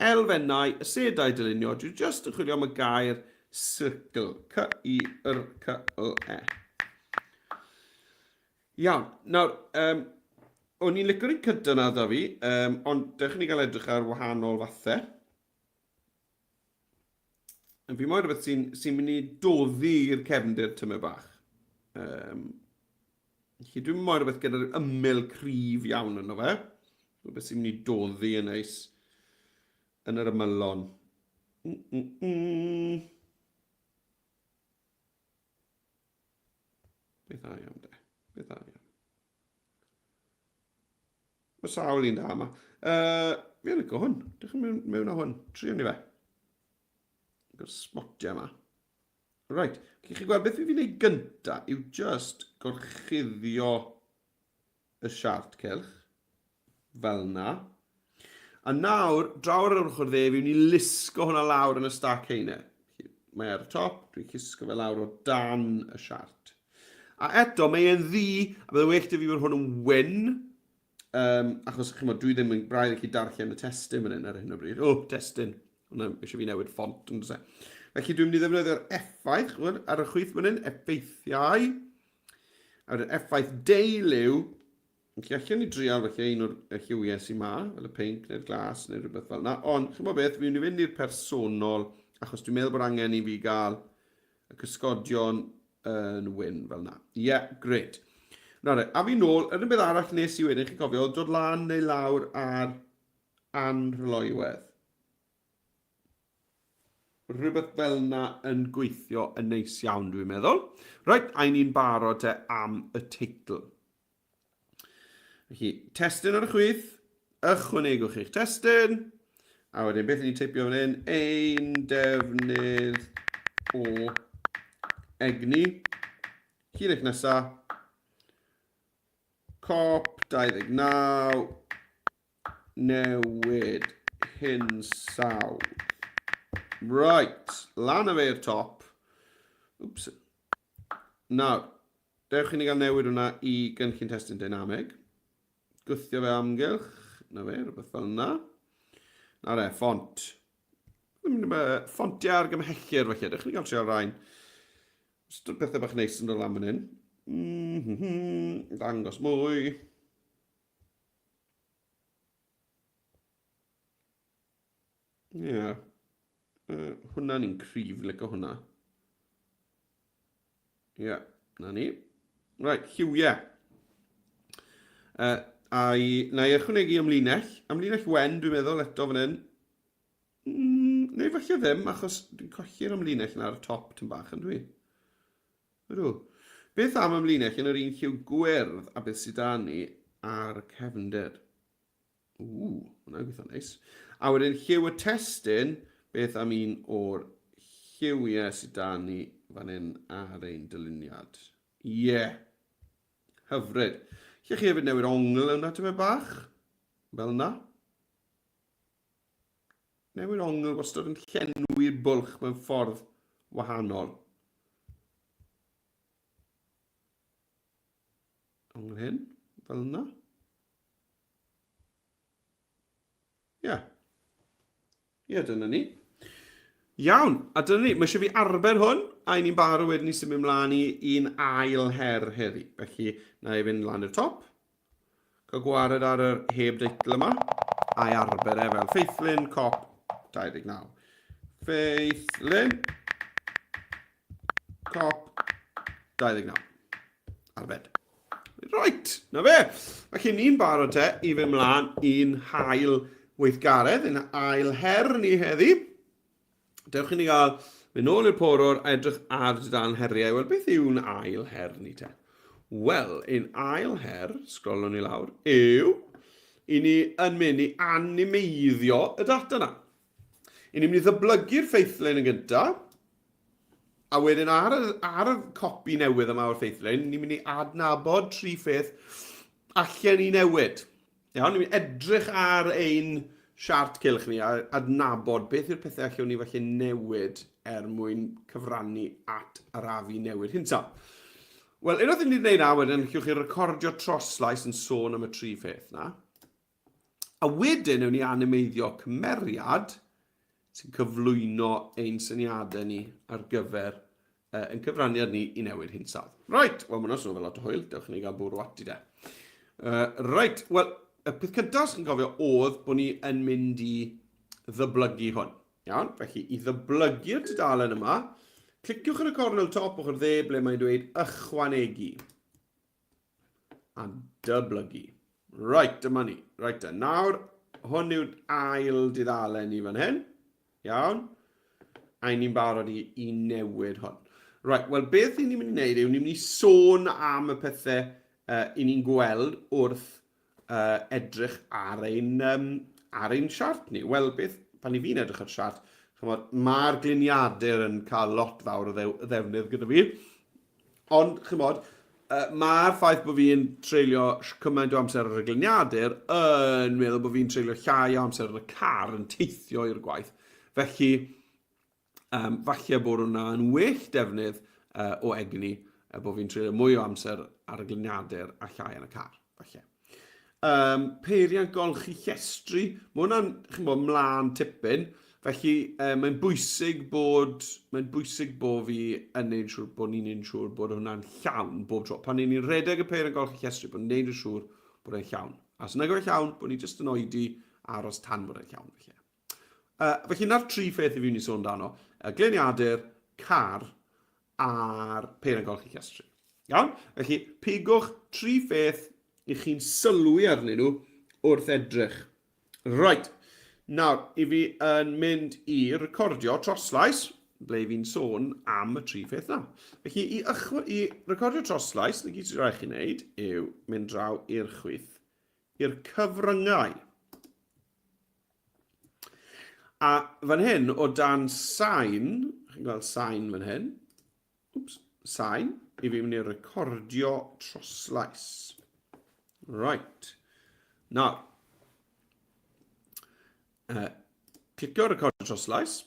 Elfennau, y sedau dylunio, dwi jyst yn chwilio am y gair circle, C-I-R-C-L-E. Iawn, nawr, um, o'n i'n licio'r un cyntaf na dda fi, um, ond dewch i ni gael edrych ar wahanol fathau. Fi moyn rhywbeth sy'n sy mynd i doddi i'r cefndir tymer bach. Um, felly dwi'n moyn rhywbeth gyda'r ymyl cryf iawn yno fe. Rhywbeth sy'n mynd i doddi yn neis. yn yr ymylon. Mm, mm, mm. Beth dda iawn de. Beth dda iawn. Mae sawl un da yma. Uh, fi yn licio hwn. Dych chi'n mewn, mewn â hwn. Trio ni fe. Gyda'r smotiau yma. Right. Chi chi gweld beth fi fi'n ei gynta yw just gorchuddio y siart cylch. Fel na. A nawr, draw ar yr ochr dde, fi mynd i lusgo hwnna lawr yn y stac heine. Mae ar y top, dwi'n llusgo fe lawr o dan y siart. A eto, mae e'n ddu, a bydde well 'da fi bod hwn yn wyn, um, achos chimod, dwi ddim yn braidd yn gallu darllen y testun fan hyn ar hyn o bryd. O, oh, testun. Hwna, eisiau fi newid ffont, yn dweud. Felly dwi'n mynd i ddefnyddio'r effaith, chimod, ar y chwith fan hyn, effeithiau. A wedyn effaith deiliw, Felly allan ni drial felly un o'r lliwiau sy'n ma, fel y pink neu'r glas neu rhywbeth fel yna. Ond, chymod beth, fi'n mynd i fynd i'r personol, achos dwi'n meddwl bod angen i fi gael y cysgodion yn wyn fel yna. Ie, yeah, gret. Nawr, a fi nôl, yr un beth arall nes i wedyn, chi'n cofio, oedd dod lan neu lawr ar anrhyloywedd. Rhywbeth fel yna yn gweithio yn neis iawn, dwi'n meddwl. Reit, a ni'n barod te am y teitl. Felly, testun ar y chwith, ychwanegwch eich testun, a wedyn beth ni'n teipio fan hyn? Ein defnydd o egni. Llinell nesa, COP 29, newid hinsawdd. Right, lan â fe i'r top. Oops. Nawr, dewch i ni gael newid hwnna i gynllun testun deinamig. Gwthio fe amgylch, na fe, rhywbeth fel yna. Nawr e, ffont. Ffontiau argymhellir felly, dewch i ni gael trio rhain. Just pethau bach neis yn dod lan fan hyn. Mm -hmm. Dangos mwy. Ie. Yeah. Uh, hwnna ni'n cryf, licio hwnna. Ie, yeah, na ni. Right, lliwiau. Uh, a i, na i ychwanegu ymlinell. Ymlinell wen, dwi'n meddwl, eto fan hyn. Mm, neu falle ddim, achos dwi'n colli'r ymlinell yna ar y top tyn bach, yn dwi? Ydw. Beth am ymlinell yn yr un lliw gwyrdd a beth sydd 'da ni ar y cefndir? Ww, hwnna'n gweithio'n neis. A wedyn lliw y testun, beth am un o'r lliwiau sydd 'da ni fan hyn ar ein dyluniad? Ie. Yeah. Hyfryd. Lle chi hefyd newid ongl yna tymed bach? Fel yna. Newid ongl wastad yn llenwi'r bwlch mewn ffordd wahanol. Ongl hyn, fel yna. Ie. Yeah. Ie, yeah, dyna ni. Iawn, a dyna ni. Mae eisiau fi arfer hwn, a i ni'n barod wedyn i symud mlaen i un ail her heddi. Felly, na i fynd lan i'r top. Cael gwared ar yr heb deitl yma, a'i arfer e fel ffeithlun cop 29. Ffeithlun cop 29. Arbed. Right, na fe. Felly ni'n barod te i fynd mlaen i'n hail weithgaredd, i'n ail her ni heddi. Dewch i ni gael mynd nôl i'r porwr a edrych ar dudalen heriau. Wel, beth yw'n ail her ni te? Wel, ein ail her, sgrolwn ni lawr, yw i ni yn mynd i animeiddio y data yna. I ni'n mynd i ddyblygu'r ffeithlun yn gyntaf, a wedyn ar y, ar y copi newydd yma o'r ffeithlun, ni'n mynd i adnabod tri pheth allan ni newid. Iawn, ni'n edrych ar ein siart cylch ni a adnabod beth yw'r pethau allwn ni felly newid er mwyn cyfrannu at arafu newid hinsawdd. Wel, unwaith i ni wneud na, wedyn allwch chi recordio troslais yn sôn am y tri pheth na. A wedyn, ewn ni animeiddio cymeriad sy'n cyflwyno ein syniadau ni ar gyfer uh, ein cyfraniad ni i newid hinsawdd. Right, wel, mae'n swnio fel lot o hwyl. Dewch i ni gael bwrw ati de. Uh, right, wel, y peth cyntaf sy'n cofio oedd bod ni yn mynd i ddyblygu hwn. Iawn, felly i ddyblygu'r tudalen yma, cliciwch yn y cornel top ochr dde ble mae'n dweud ychwanegu. A dyblygu. Right, dyma ni. Right, nawr, Hwn yw'r ail dudalen i fan hyn. Iawn. A ni'n barod i, i newid hwn. Right, wel beth ni'n mynd i wneud yw ni'n mynd i sôn am y pethau i ni'n gweld wrth uh, edrych ar ein, um, ar ein siart ni. Wel, beth, pan i fi'n edrych ar siart, chymod, mae'r gliniadur yn cael lot fawr o ddew, ddefnydd gyda fi. Ond, chymod, uh, mae'r ffaith bod fi'n treulio cymaint o amser ar y gliniadur yn meddwl bod fi'n treulio llai o amser yn y car yn teithio i'r gwaith. Felly, Um, falle bod hwnna yn well defnydd uh, o egni, uh, bod fi'n treulio mwy o amser ar y gliniadur a llai yn y car, falle. Um, peiriant golchi llestri, mae hwnna'n, chi'n bod, mlaen tipyn, felly uh, mae'n bwysig bod, mae'n bwysig bod fi yn neud siŵr, bod ni'n neud siŵr bod hwnna'n llawn bob tro. Pan ni'n rhedeg y peiriant golchi llestri, bod ni'n neud yn siŵr bod e'n llawn. A os nag yw'n llawn, bod ni jyst yn oedi aros tan bod e'n llawn, felly. Uh, felly na'r tri pheth i fi wedi sôn dano. Y gliniadur, car a'r peiriant golchi llestri. Iawn? Felly, pigwch tri pheth i chi'n sylwi arnyn nhw wrth edrych. Right. Nawr, i fi yn mynd i recordio troslais, ble fi'n sôn am y tri pheth na. Felly, i, i recordio troslais, na gyd sy'n rhaid chi wneud yw mynd draw i'r chwith, i'r cyfryngau. A fan hyn, o dan sain, chi'n gweld sain fan hyn, wps, sain, i fi mynd i recordio troslais. Right. Nawr, uh, clicio recordio troslais.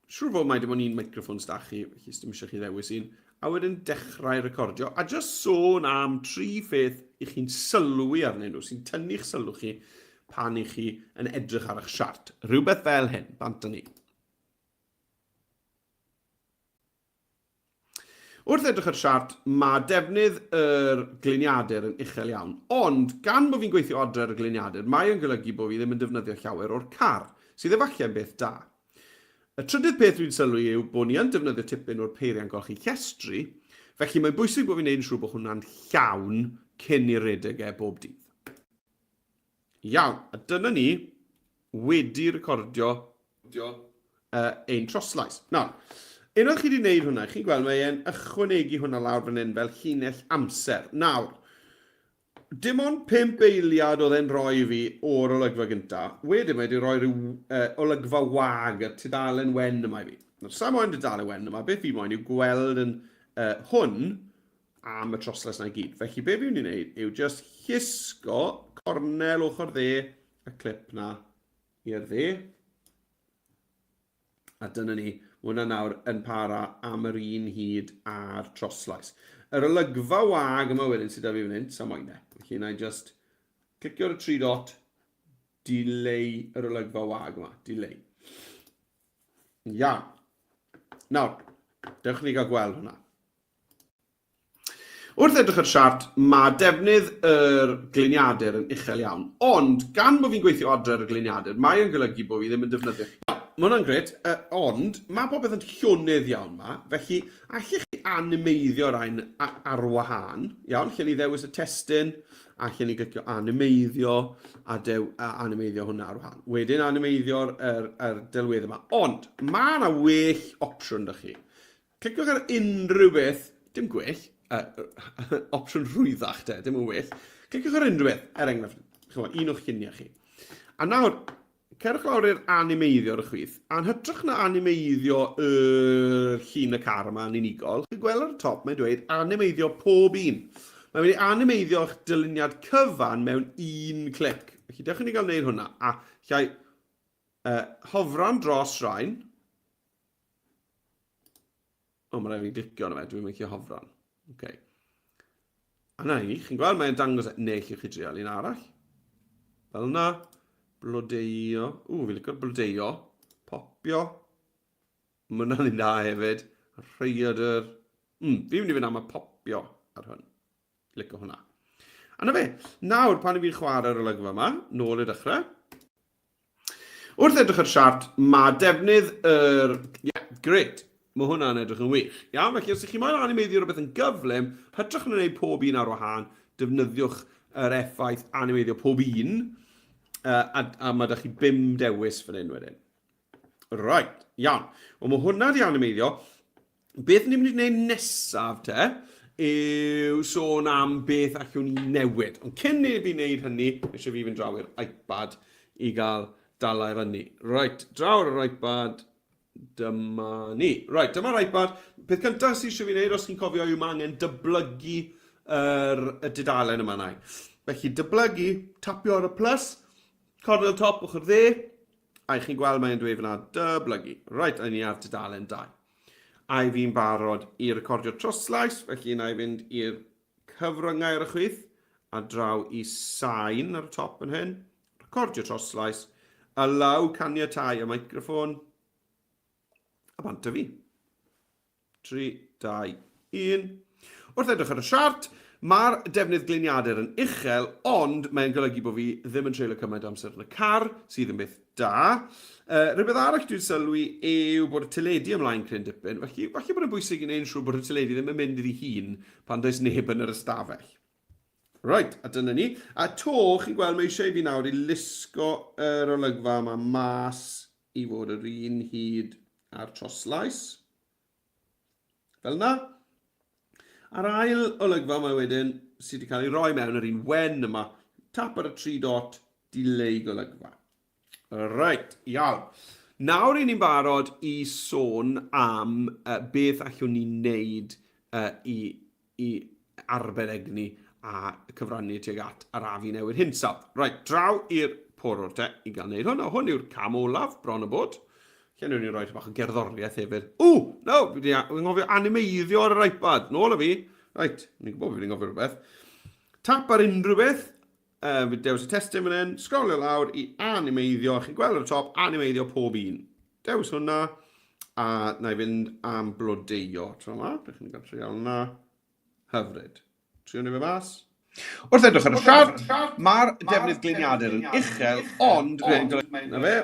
Siŵr fod mai dim ond un microffon s'da chi, felly s'dim eisiau chi ddewis un. A wedyn dechrau recordio, a just sôn am tri pheth i chi'n sylwi arnyn nhw, sy'n tynnu'ch sylw chi pan i chi yn edrych ar eich siart. Rhywbeth fel hyn, bant â ni. Wrth edrych ar siart, mae defnydd yr gliniadur yn uchel iawn, ond gan bod fi'n gweithio adre ar y gliniadur, mae o'n golygu bod fi ddim yn defnyddio llawer o'r car, sydd efallai yn beth da. Y trydydd peth dwi'n sylwi yw bod ni yn defnyddio tipyn o'r peiriant golchi llestri, felly mae'n bwysig bod fi'n neud yn siŵr bod hwnna'n llawn cyn i redeg e bob dydd. Iawn, a dyna ni wedi recordio uh, ein troslais. Nawr, unwaith chi wedi gwneud hwnna, chi'n gweld mae e'n ychwanegu hwnna lawr fan hyn fel llinell amser. Nawr, dim ond 5 eiliad oedd e'n rhoi i fi o'r olygfa gyntaf. Wedyn mae wedi rhoi rhyw uh, olygfa wag, y tudalen wen yma i fi. Nawr, sa moyn tudalen wen yma, beth fi moyn yw gweld yn uh, hwn am y troslais na i gyd. Felly be fi'n mynd i wneud yw just llusgo cornel ochr dde y clip na i'r dde. A dyna ni, mae hwnna nawr yn para am yr un hyd a'r troslais. Yr olygfa wag yma wedyn sydd â fi fan hyn, sa moyn e. Felly na i just clicio ar y tri dot, delay yr olygfa wag yma, delay. Iawn. Nawr, dewch ni gael gweld hwnna. Wrth edrych ar siart, mae defnydd yr gliniadur yn uchel iawn, ond gan bod fi'n gweithio adre ar y gliniadur, mae o'n golygu bod fi ddim yn defnyddio... Mae hwnna'n grêt, ond mae popeth yn llonydd iawn 'ma, felly allech chi animeiddio rhain ar wahân, iawn, lle ni ddewis y testun, a lle ni glicio animeiddio, a, dew, a animeiddio hwnna ar wahân. Wedyn animeiddio'r er, er delwedd yma. Ond mae yna well opsiwn da chi. Cliciwch ar unrhyw beth, dim gwell, uh, opsiwn rhwyddach te, dim yn well. Cliciwch ar unrhyw beth, er enghraifft, chymod, un o'ch lluniau chi. A nawr, cerwch lawr i'r animeiddio ar y chwith, a'n hytrach na animeiddio y llun y car yma yn unigol, chi'n gweld ar y top mae'n dweud animeiddio pob un. Mae'n mynd i animeiddio eich dyluniad cyfan mewn un clic. Felly dewch i ni gael gwneud hwnna. A llai uh, hofran dros rhain, O, mae rhaid fi glicio arno fe, dwi'n mynd i hofran. Okay. A na ni, chi'n gweld, mae'n dangos, e. neu lle chi drial un arall. Fel yna, blodeuo, ww, fi'n licio'r blodeuo, popio, mae hwnna'n un da hefyd, rhaeadr, mm, fi'n mynd i fynd am y popio ar hwn. Licio hwnna. A na fe, nawr pan i fi'n chwarae'r olygfa yma, nôl i'r dechrau. Wrth edrych ar siart, mae defnydd yr... Yeah, great. Mae hwnna'n edrych yn wych. Iawn, felly os ydych chi moyn animeiddio rhywbeth yn gyflym, hytrach na wneud pob un ar wahân, defnyddiwch yr effaith animeiddio pob un. A, a mae da chi bum dewis fan hyn wedyn. Right, iawn. Wel, mae hwnna di animeiddio. Beth ni'n mynd i wneud nesaf te, yw sôn am beth allwn ni newid. Ond cyn i fi wneud hynny, eisiau fi fynd draw i'r iPad i gael dala i fyny. Right, draw ar yr iPad, dyma ni. Right, dyma'r iPad. Peth cyntaf sydd eisiau fi wneud, os chi'n cofio, yw mae angen dyblygu yr, y dudalen yma nai. Felly, dyblygu, tapio ar y plus, cornel top ochr dde, A i chi'n gweld mae'n dweud fyna dyblygu. Reit, a ni ar tudalen 2. A i fi'n barod i recordio troslais, felly na i fynd i'r cyfryngau ar y chwith a draw i sain ar y top yn hyn. Recordio troslais, allow caniatau y microffon, a bant â fi. 3, 2, 1. Wrth edrych ar y siart, mae'r defnydd gliniadur yn uchel, ond mae'n golygu bod fi ddim yn treulio cymaint o amser yn y car, sydd yn beth da. Rhywbeth arall dwi'n sylwi yw bod y teledu ymlaen cryn dipyn, felly falle bod yn bwysig i wneud yn siŵr bod y teledu ddim yn mynd iddi hun pan does neb yn yr ystafell. Right, a dyna ni. A to, chi'n gweld, mae eisiau i fi nawr i lusgo yr olygfa yma mas i fod yr un hyd a'r troslais. Fel yna. A'r ail olygfa yma wedyn, sydd wedi cael ei roi mewn yr un wen yma, tap ar y tri dot, dileu golygfa. Reit, iawn. Nawr i ni'n barod i sôn am uh, beth allwn ni wneud uh, i, i arbed egni a cyfrannu tuag at arafu newid hinsawdd. Reit, draw i'r porwr te i gael wneud hwn. A hwn yw'r cam olaf, bron o bod. Lle nhw'n ni roi bach o gerddoriaeth hefyd. Ww, no, fi wedi anghofio animeiddio ar yr iPad. Nôl â fi. Reit, ni'n gwybod fi wedi anghofio rhywbeth. Tap ar unrhyw beth, Fi dewis y testun fan hyn, sgrolio lawr i animeiddio, chi'n gweld ar y top, animeiddio pob un. Dewis hwnna, a na i fynd am blodeuo tro yma. Bych chi'n cael trial hwnna. Hyfryd. Trio ni fe mas. Wrth edrych ar y siart, mae'r defnydd gliniadur yn uchel, ond mae'n golygu... Na fe.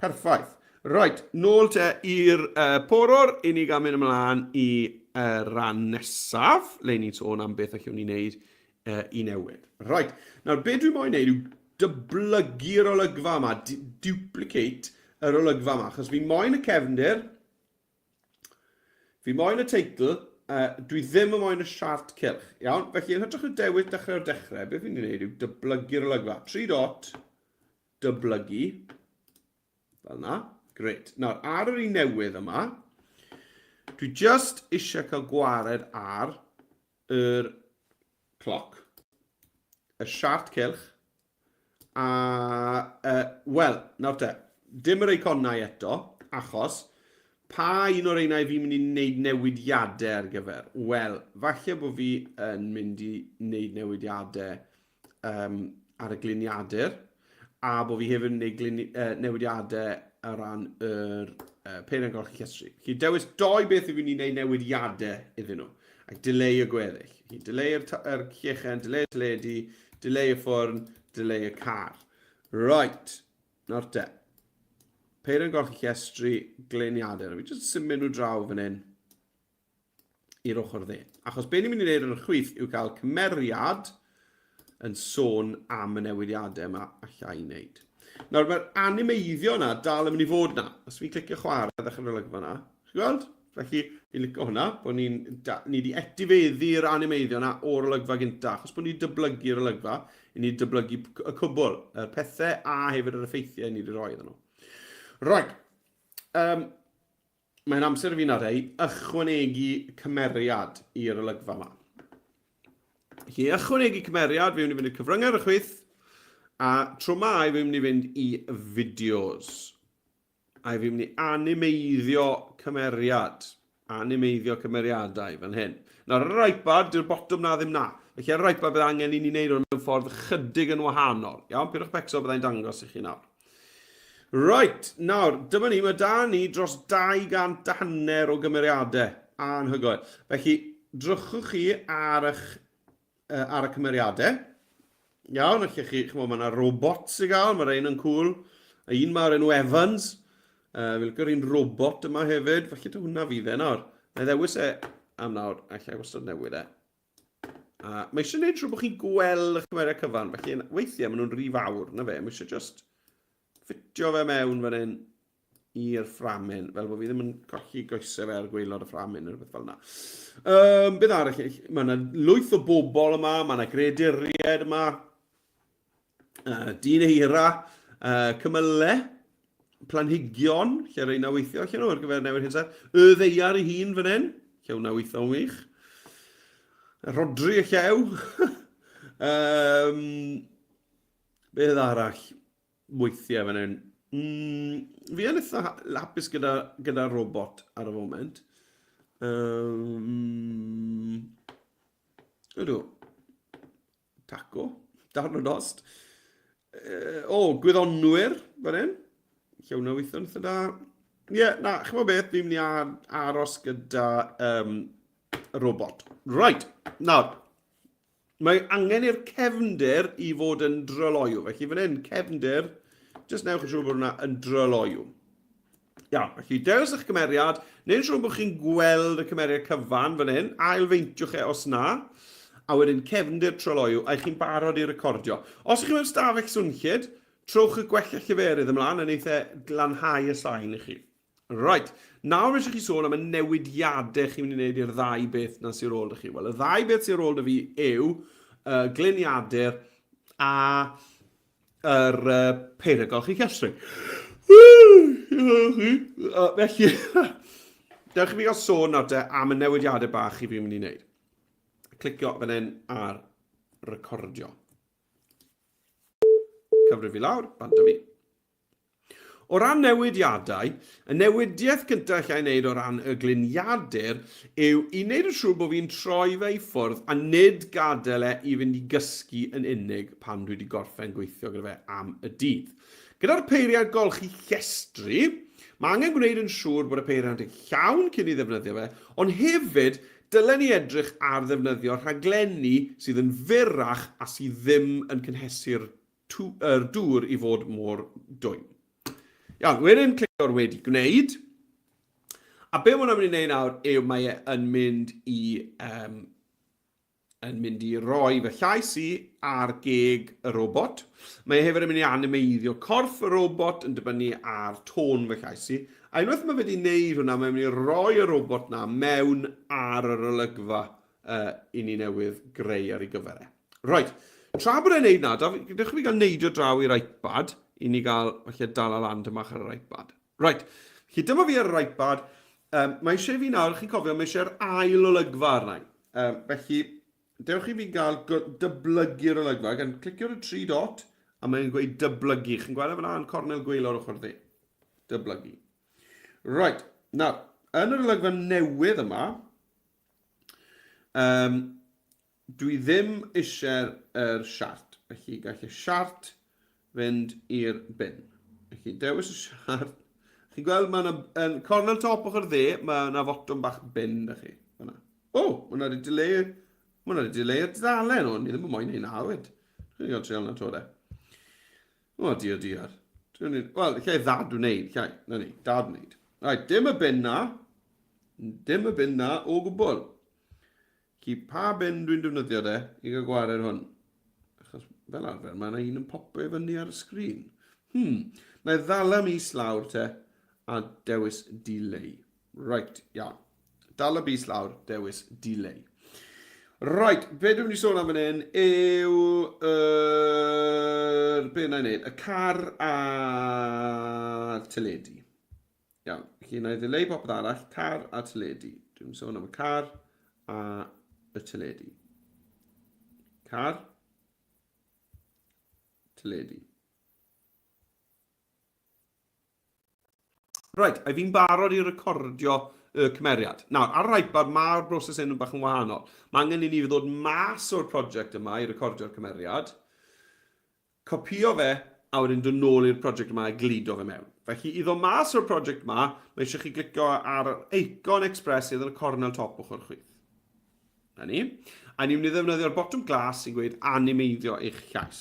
Perffaith. Right, nôl te i'r uh, porwr, i ni gael mynd ymlaen i uh, ran nesaf, le ni'n sôn am beth allwn ni wneud uh, i newid. Right, nawr be dwi moyn neud yw dyblygu'r olygfa yma, duplicate yr olygfa yma, achos fi moyn y cefndir, fi moyn y teitl, uh, dwi ddim yn moyn y siart cylch, iawn? Felly yn hytrach na dewis dechrau o'r dechrau, beth fi'n gwneud yw dyblygu'r olygfa. 3 dot, dyblygu, fel yna, gret. Nawr, ar yr un newydd yma, dwi just eisiau cael gwared ar yr cloc, y siart cylch, a, uh, wel, nawr te, dim yr eiconau eto, achos pa un o'r einau fi'n mynd i wneud newidiadau ar gyfer? Wel, falle bod fi yn mynd i wneud newidiadau um, ar y gliniadur, a bod fi hefyd yn gwneud glin, uh, newidiadau ar ran yr uh, peiriant golchi llestri. Felly dewis doi beth i fi'n mynd i wneud newidiadau iddyn nhw, ac dileu y gweddill. Felly dileu'r er llechen, dileu'r teledu, dileu y ffwrn, dileu y car. Right, nawr te. Peiriant golchi llestri, gliniadur. Fi jyst symud nhw draw fan hyn. i'r ochr dde. Achos be ni'n mynd i wneud ar y chwith yw cael cymeriad yn sôn am y newidiadau yma allai i wneud. Nawr mae'r animeiddio yna dal yn mynd i fod na. Os fi'n clicio chwarae ddechrau'r olygfa yna, chi'n gweld? Felly, fi'n licio hwnna, bod ni'n ni wedi etifeddu'r animeiddio yna o'r olygfa gynta. Achos bod ni'n dyblygu'r olygfa, i ni dyblygu y cwbl, y pethau a hefyd yr effeithiau ni wedi rhoi iddyn nhw. Right. Um, Mae'n amser i fi nawr ei ychwanegu cymeriad i'r olygfa yma. Felly, ychwanegu cymeriad, fi'n mynd i fynd i'r cyfryngau ar y chwith, a tro ma fi'n mynd i fynd i fideos. A fi'n mynd i animeiddio cymeriad. Animeiddio cymeriadau fan hyn. Nawr, ar yr iPad, dyw'r botwm na ddim na. Felly ar yr iPad bydd angen i ni wneud hwn mewn ffordd chydig yn wahanol. Iawn, pidwch becso, byddai'n dangos i chi nawr. Right, nawr, dyma ni, mae da ni dros 200 a hanner o gymeriadau. Anhygoel. Felly, drychwch chi ar, eich, uh, ar y cymeriadau. Iawn, allech chi, chymod, mae yna robots i gael, mae rhain yn cool. A un mae'r enw Evans. Uh, fi'n licio'r un robot yma hefyd, felly dy hwnna fydd e nawr. Na i ddewis e am nawr, allai wastad newid e. A mae eisiau gwneud siŵr bod chi'n gweld y cymeriad cyfan, felly weithiau maen nhw'n rhy fawr, na fe, mae eisiau just ffitio fe mewn fan hyn i'r fframyn, fel bod fi ddim yn colli goesau fe ar gwaelod y fframyn neu rhywbeth fel yna. Um, beth arall? Mae yna lwyth o bobl yma, mae yna greaduriaid yma, dyn eira, cymylau, planhigion, lle rheina weithio, lle nhw ar gyfer newid hinsawdd, y ddeiar ei hun fan hyn, lle hwnna weithio'n wych, Rodri y llew, um, beth arall weithiau fan hyn? Mm, fi yn eitha hapus gyda, gyda robot ar y foment. Um, ydw. Taco. Darn o dost. O, oh, gwyddonwyr, fan hyn. Lle hwnna weithio'n eitha da. Ie, yeah, na, chymod beth, fi'n mynd i aros gyda um, robot. Right, nawr, mae angen i'r cefndir i fod yn dryloyw. Felly fan hyn, cefndir, jyst newch yn siŵr bod hwnna yn dryloyw. Iawn, felly dewis eich cymeriad, neu'n siŵr bod chi'n gweld y cymeriad cyfan fan hyn, ailfeintiwch e os na, a wedyn cefndir tryloyw, a chi'n barod i recordio. Os ych chi mewn stafell swnllyd, trowch y gwella lleferydd ymlaen a wneith e glanhau y sain i chi. Right, nawr eisiau chi sôn am y newidiadau chi'n mynd i wneud i'r ddau beth na sy'n ôl dy chi. Wel, y ddau beth sy'n ôl dy fi yw uh, gliniadur a yr uh, peiriant golchi llestri. Felly, dewch i fi gael sôn nawr te am y newidiadau bach i fi'n mynd i wneud. Clicio fan hyn ar recordio. Cyfrif i lawr, bant o fi. O ran newidiadau, y newidiaeth gyntaf alla i wneud o ran y gliniadur yw i wneud yn siŵr bod fi'n troi fe i ffwrdd a nid gadael e i fynd i gysgu yn unig pan dwi wedi gorffen gweithio gyda fe am y dydd. Gyda'r peiriant golchi llestri, mae angen gwneud yn siŵr bod y peiriant yn llawn cyn i ddefnyddio fe, ond hefyd dylen ni edrych ar ddefnyddio rhaglenni sydd yn fyrrach a sydd ddim yn cynhesu'r yr dŵr i fod mor dwym. Iawn, wedyn clicio'r wedi gwneud. A be mae hwnna'n mynd i wneud nawr yw mae e yn mynd i, um, yn mynd i roi fy llais i ar geg y robot. Mae e hefyd yn mynd i animeiddio corff y robot yn dibynnu ar tôn fy llais i. A unwaith mae fe wedi gwneud hwnna, mae'n mynd i roi y robot na mewn ar yr olygfa uh, i ni newydd greu ar ei gyfer e. Right, tra bod e'n neud na, dewch i fi gael neidio draw i'r iPad, i ni gael falle dal a lan dymach ar yr iPad. Right, felly dyma fi ar yr iPad. Um, mae eisiau fi nawr, chi'n cofio, mae eisiau'r ail olygfa arna i. Um, felly, dewch i fi gael dyblygu'r olygfa, gan clicio ar y tri dot, a mae'n gweud dyblygu. Chi'n gweld e fyna yn cornel gwaelod ochr dde. Dyblygu. Right, nawr, yn yr olygfa newydd yma, Um, dwi ddim eisiau'r er siart, felly gall y siart fynd i'r bin. Felly dewis y siart. Chi'n gweld mae yna, yn cornel top ochr dde, mae yna fotwm bach bin da chi. Fyna. O, oh, mae yna wedi dileu, mae yna wedi dileu'r dudalen, o, ni ddim yn moyn hynna, wyd. Chi'n gael trial na to de. O, diar, diar. Wel, lle ddad wneud, lle, na ni, dad wneud. Right, dim y bin na. Dim y bin na o gwbl. Ci, pa bin dwi'n defnyddio de i gael gwared hwn? Achos fel arfer mae yna un yn popio i fyny ar y sgrin. Hmm, na i ddala mis lawr te a dewis delay. Right, iawn. Dal y bys lawr, dewis delay. Right, be dwi'n mynd i sôn am fan hyn yw... Er, be na i wneud? Y car a'r teledu. Iawn, felly na i ddileu popeth arall, car a teledu. Dwi'n sôn am y car a y teledu. Car, teledu. Right, a fi'n barod i recordio y cymeriad. Nawr, ar yr iPad, mae'r broses hyn yn bach yn wahanol. Mae angen i ni ddod mas o'r prosiect yma i recordio'r cymeriad. Copïo fe, a wedyn dod nôl i'r prosiect yma a gludo fe mewn. Felly, i ddod mas o'r prosiect yma, mae eisiau chi glicio ar yr eicon Express sydd yn y cornel top ochr chwith. Na ni. A ni'n mynd i ddefnyddio'r botwm glas sy'n gweud animeiddio eich llais.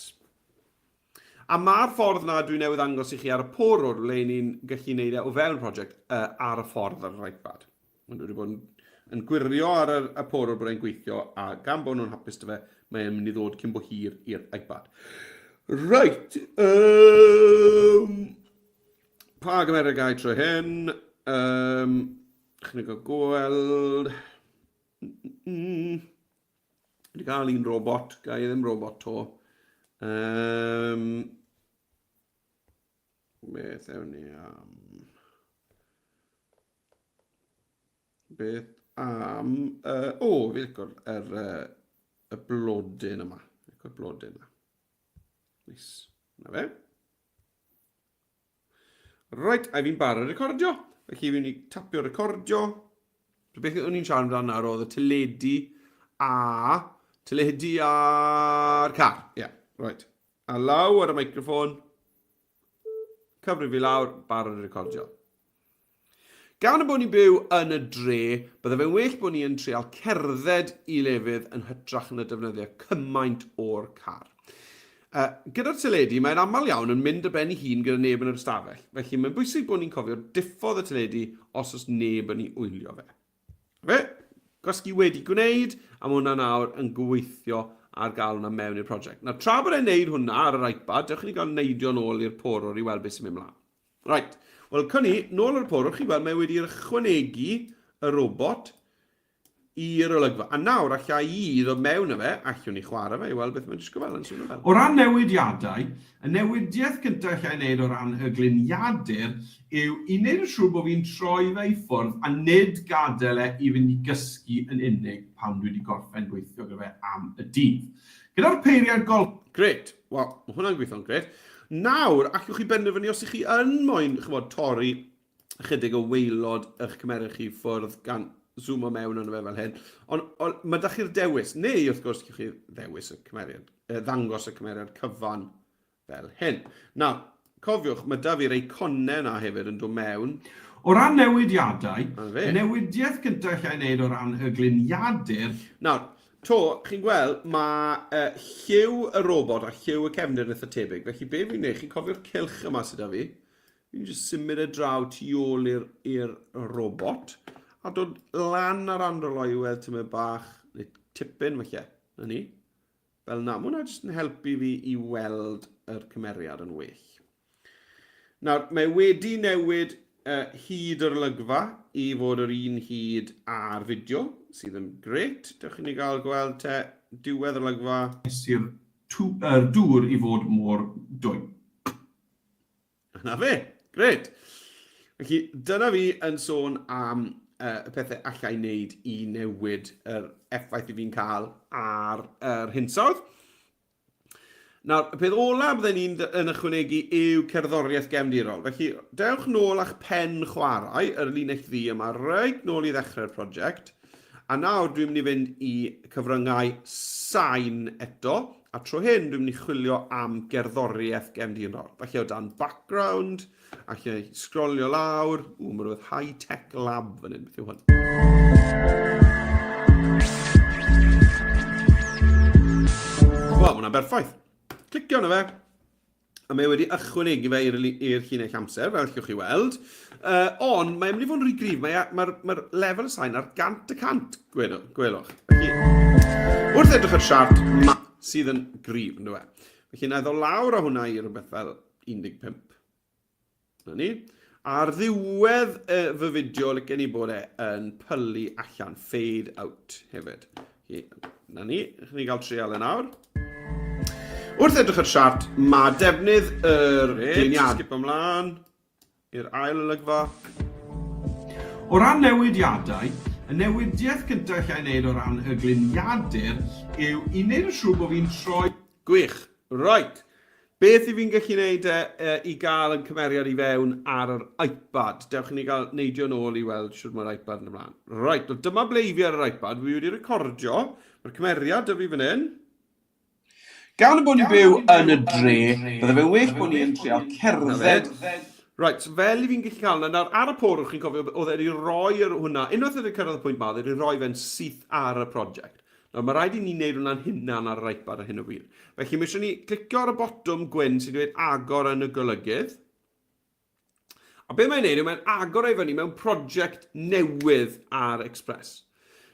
A mae'r ffordd na dwi newydd ddangos i chi ar y porwr le ni'n gallu neud e o fewn prosiect uh, ar y ffordd ar yr iPad. Ond dwi wedi bod yn yn gwirio ar yr, y porwr bod e'n gweithio, a gan bod nhw'n hapus 'da fe, mae'n mynd i ddod cyn bo hir i'r iPad. Right, pa gymeriad gai tro hyn? Chi'n gael gweld... Wedi cael un robot, gai ddim robot to. Beth ewn ni am? Beth am... O, fi licio'r er, y blodyn yma. Licio'r blodyn yma. Neis. Na fe. Right, a fi'n barod recordio. Felly fi'n mynd i tapio recordio. So beth o'n i'n siarad amdano nawr oedd y teledu a... Teledu a'r car. Ie, yeah, right. A law ar y microffon. Cyfri fi lawr, barod i recordio. Gan y bod ni'n byw yn y dre, bydde fe'n well bod ni yn trial cerdded i lefydd yn hytrach na defnyddio cymaint o'r car. Gyda'r teledu, mae'n aml iawn yn mynd ar ben ei hun gyda neb yn yr ystafell, felly mae'n bwysig bod ni'n cofio diffodd y teledu os oes neb yn ei wylio fe. Fe, gwasgu wedi gwneud, a mae hwnna nawr yn gweithio ar gael hwnna mewn i'r prosiect. Nawr, tra bod e'n neud hwnna ar yr iPad, dewch i ni gael neidio nôl i'r porwr i weld beth sy'n mynd mlaen. Right, wel, cynni, nôl ar y porwr, chi'n gweld mae wedi ychwanegu y robot i'r olygfa. A nawr, alla i ddod mewn â fe, allwn ni chwarae fe i weld beth mae'n disgwyl fel yn swnio fel. O ran newidiadau, y newidiaeth gyntaf alla i wneud o ran y gliniadur yw i wneud yn siŵr bod fi'n troi fe i ffwrdd a nid gadael e i fynd i gysgu yn unig pan dwi wedi gorffen gweithio gyda fe am y dydd. Gyda'r peiriant gol... Grêt! Wel, mae hwnna'n gweithio'n grêt. Nawr, allwch chi benderfynu os ych chi yn moyn, chymod, torri ychydig o waelod eich cymeriad chi ffwrdd gan zoomo mewn arno fe fel hyn. Ond on, mae da chi'r dewis, neu wrth gwrs, chi ddewis y cymeriad, ddangos y cymeriad cyfan fel hyn. Nawr, cofiwch, mae da fi'r eiconau yna hefyd yn dod mewn. O ran newidiadau, y newidiaeth gyntaf allai wneud o ran y gliniadur... Nawr, to, chi'n gweld, mae lliw y robot a lliw y cefndir yn eitha tebyg. Felly be fi'n gwneud, chi'n cofio'r cylch yma sydd 'da fi? Fi'n jyst symud e draw tu ôl i'r robot a dod lan ar androloiwedd tymed bach, neu tipyn falle, na ni. Fel na, mae hwnna jyst yn helpu fi i weld yr cymeriad yn well. Nawr, mae wedi newid hyd yr olygfa i fod yr un hyd a'r fideo, sydd yn gret. Dewch i ni gael gweld te diwedd yr olygfa. Nes i'r dŵr i fod mor dwym. Na fe, gret. Felly, dyna fi yn sôn am y pethau allai wneud i newid yr effaith i fi'n cael ar yr hinsawdd. Nawr, y peth ola bydden ni'n yn ychwanegu yw cerddoriaeth gefndirol. Felly, dewch nôl â'ch pen chwarae, yr linell ddu yma, reit nôl i ddechrau'r prosiect. A nawr dwi'n mynd i fynd i cyfryngau sain eto, a tro hyn dwi'n mynd i chwilio am gerddoriaeth gefndirol. Felly o dan background, a lle sgrolio lawr, ww, mae rhywbeth high-tech lab fan hyn, beth yw hwn? Wel, mae hwnna'n berffaith. Clicio arno fe, a mae wedi ychwanegu fe i'r llinell amser, fel allwch chi weld. Ond mae'n mynd i fod yn rhy gryf, mae'r mae, mae lefel y sain ar 100%, gwelwch. Felly, wrth edrych ar siart, ma sydd yn gryf, yn dweud. Felly, na i ddod lawr â hwnna i rhywbeth fel 15. Na ni. Ar ddiwedd y fy fideo, licen i bod e yn pylu allan, fade out hefyd. Na ni, chi'n ni gael trial yn awr. Wrth edrych ar siart, mae defnydd yr gliniad... Skip ymlaen i'r ail olygfa. O ran newidiadau, y newidiaeth gyntaf allai wneud o ran y gliniadur yw i wneud yn siŵr bod fi'n troi... Gwych. Right. Beth i fi'n gallu neud e, e, i gael yn cymeriad i fewn ar yr iPad? Dewch i ni gael neidio nôl i weld shwt mae'r iPad yn ymlaen. Right, well, dyma ble i fi ar yr iPad. Fi wedi recordio. Mae'r cymeriad 'da fi fan hyn. Gan y bod ni'n byw yn y dre, bydde fe'n well bod ni yn trial cerdded. Right, so fel i fi'n gallu cael hwnna, nawr ar y porwr, chi'n cofio, oedd e wedi rhoi yr hwnna, unwaith oedd e cyrraedd y pwynt ma, oedd e wedi rhoi fe'n syth ar y prosiect. Nawr, mae rhaid i ni wneud hwnna'n hunan ar yr iPad ar hyn o bryd. Felly, mae eisiau ni clicio ar y botwm gwyn sy'n dweud agor yn y golygydd. A beth mae'n neud yw mae'n agor ei fyny mewn prosiect newydd ar Express.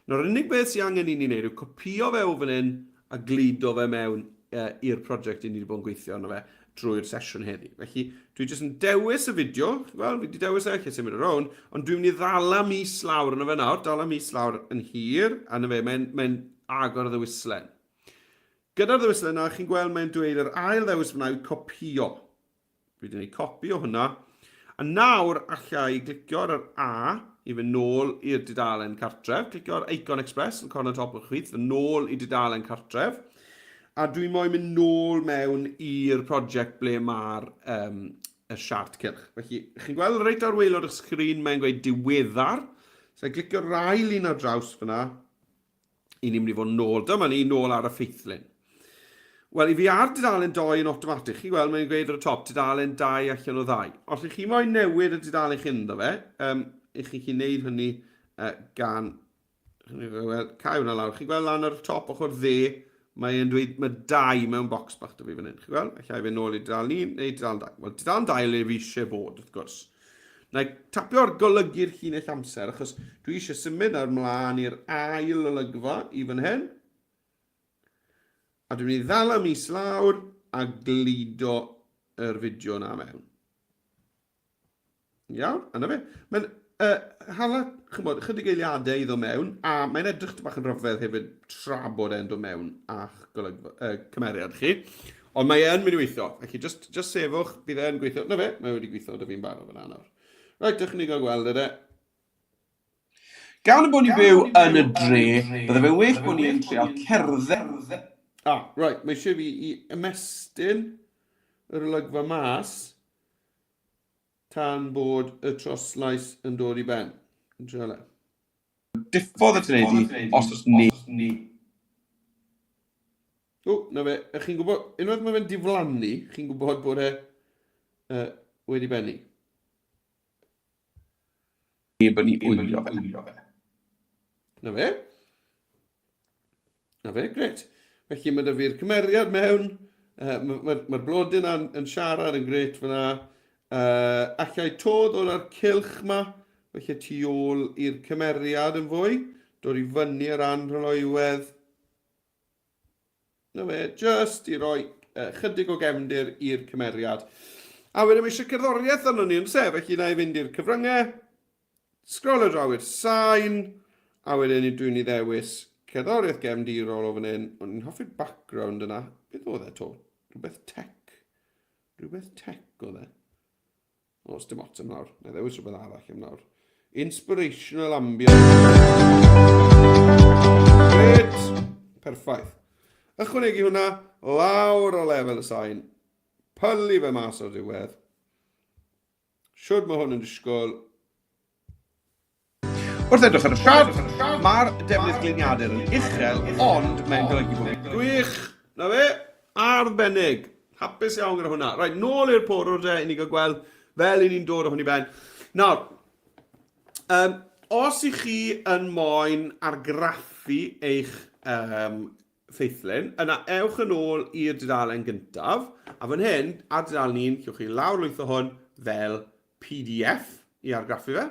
Nawr, yr unig beth sy'n angen i ni wneud yw copïo fe o fan hyn a gludo fe mewn uh, i'r prosiect i ni wedi bod yn gweithio arno fe drwy'r sesiwn heddi. Felly, dwi jyst yn dewis y fideo, wel, fi wedi dewis e, lle symud y rown, ond dwi'n mynd i ddala mis lawr yno fe nawr, dala mis lawr yn hir, a na fe, mae'n mae agor y ddewislen. Gyda'r ddewislen yna, chi'n gweld mae'n dweud yr ail ddewis fyna yw copïo. Dwi wedi gwneud copi o hwnna. A nawr alla i glicio ar yr A i fynd nôl i'r dudalen cartref. Clicio ar Icon Express yn corner top o'r chwith, fynd nôl i dudalen cartref. A dwi moyn mynd nôl mewn i'r prosiect ble mae'r um, y siart cylch. Felly, chi'n gweld reit ar waelod y sgrin mae'n gweud diweddar. So, clicio yr ail un ar draws fyna, i ni'n mynd i fod nôl. Dyma ni, nôl ar y ffeithlun. Wel, i fi ar dudalen 2 yn automatic, chi'n gweld mae'n gweud ar y top, tudalen 2 allan o 2. Os ych chi moyn newid y dudalen chi ynddo fe, um, i chi chi wneud hynny uh, gan... Wel, cael hwnna lawr. Chi'n gweld lan ar y top ochr dde, mae'n dweud mae 2 mewn bocs bach dy fi fan hyn. Chi'n gweld? Alla i fynd nôl i dudalen 1 neu dudalen 2. Wel, dudalen 2 le fi eisiau bod, wrth gwrs. Na i tapio ar golygu'r llinell amser, achos dwi eisiau symud nawr mlaen i'r ail olygfa i fan hyn. A dwi'n mynd i ddala mis lawr a gludo yr fideo na mewn. Iawn, a na fe. Mae'n uh, hala, chymod, chydig eiliadau iddo mewn, a mae'n edrych bach yn rhyfedd hefyd tra bod e'n dod mewn a'ch golygfa, uh, cymeriad chi. Ond mae e'n mynd i weithio. Felly, just, just sefwch, bydd e'n gweithio. Na fe, mae wedi gweithio, dy fi'n barod fyna nawr. Reit, dewch i ni gael gweld e de.
Gan y bod ni'n byw yn y dre, bydde fe well bod ni'n trial cerdded.
Ah, right, mae eisiau fi i ymestyn yr olygfa mas tan bod y troslais yn dod i ben. Yn trial e.
Diffodd y teledu os oes neb.
O, na fe, ych chi'n gwybod, unwaith mae fe'n diflannu, chi'n gwybod bod e uh, wedi bennu.
Neb yn ei wylio fe.
Na fe. Na fe, gret. Felly mae da fi'r cymeriad mewn, uh, mae'r ma, ma blodyn yn, yn siarad yn gret fyna. Uh, allai to ddod â'r cylch ma, felly tu ôl i'r cymeriad yn fwy, dod i fyny ar anrhyloywedd. Na fe, just i roi uh, chydig o gefndir i'r cymeriad. A wedyn mae eisiau cerddoriaeth arno ni yn sef, felly na i fynd i'r cyfryngau, Sgrolio draw i'r sain, a wedyn ni dwi'n i ddewis cerddoriaeth gefndirol o fan hyn. O'n i'n hoffi'r background yna. Beth oedd e to? Rhywbeth tech. Rhywbeth tech oedd e. O, dim ots am nawr. Na ddewis rhywbeth arall am nawr. Inspirational ambience. Great. Perffaith. Ychwanegu hwnna lawr o lefel y sain. Pylu fe mas o'r diwedd. Shwd mae hwn yn disgwyl?
Wrth edrych ar y siart, mae'r defnydd gliniadur yn uchel, ond mae'n golygu bod...
Gwych! Na fe! Arbennig! Hapus iawn gyda hwnna. Reit, nôl i'r porwr de, i ni gael gweld fel i ni'n dod o hwn i ben. Nawr, um, os i chi yn moyn argraffu eich um, ffeithlun, yna ewch yn ôl i'r dudalen gyntaf, a fan hyn, ar dudalen 1, llwch chi lawrlwytho hwn fel PDF i argraffu fe.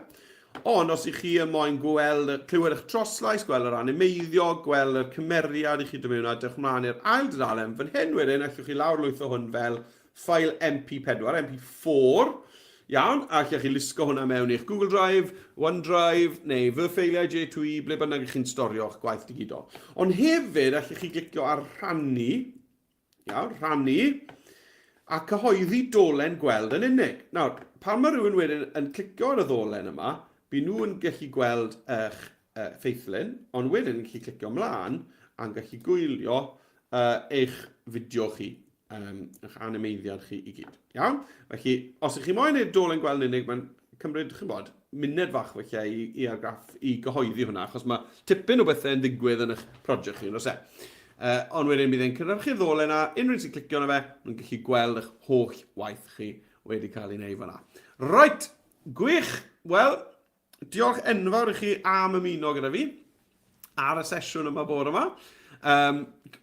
Ond os ych chi yn moyn gweld, clywed eich troslais, gweld yr animeiddio, gweld y cymeriad i chi dod mewn a dewch mlaen i'r ail dudalen, fan hyn wedyn, allwch chi lawrlwytho hwn fel ffael MP4, MP4, iawn, a allech chi lusgo hwnna mewn i'ch Google Drive, OneDrive, neu fy ffeiliau J2E, ble bynnag ych chi'n storio'ch gwaith digidol. Ond hefyd, allech chi glicio ar rhannu, iawn, rhannu, a cyhoeddi dolen gweld yn unig. Nawr, pan mae rhywun wedyn yn clicio ar y ddolen yma, by nhw yn gallu gweld eich uh, ffeithlun, ond wedyn yn gallu clicio ymlaen a'n gallu gwylio uh, eich fideo chi um, eich animeiddiad chi i gyd. Iawn? Felly, os ych chi moyn neud dolen gweld yn unig, mae'n cymryd, chi'n bod, munud fach felly i, i argraff, i gyhoeddi hwnna, achos mae tipyn o bethau yn digwydd yn eich prosiect chi, yn oes e? Uh, ond wedyn bydd e'n cynhyrchu'r ddolen a unrhyw un sy'n clicio arno fe, mae'n gallu gweld eich holl waith chi wedi cael ei wneud fanna. Right, gwych! Wel, Diolch enfawr i chi am ymuno gyda fi ar y sesiwn yma bore yma. Um,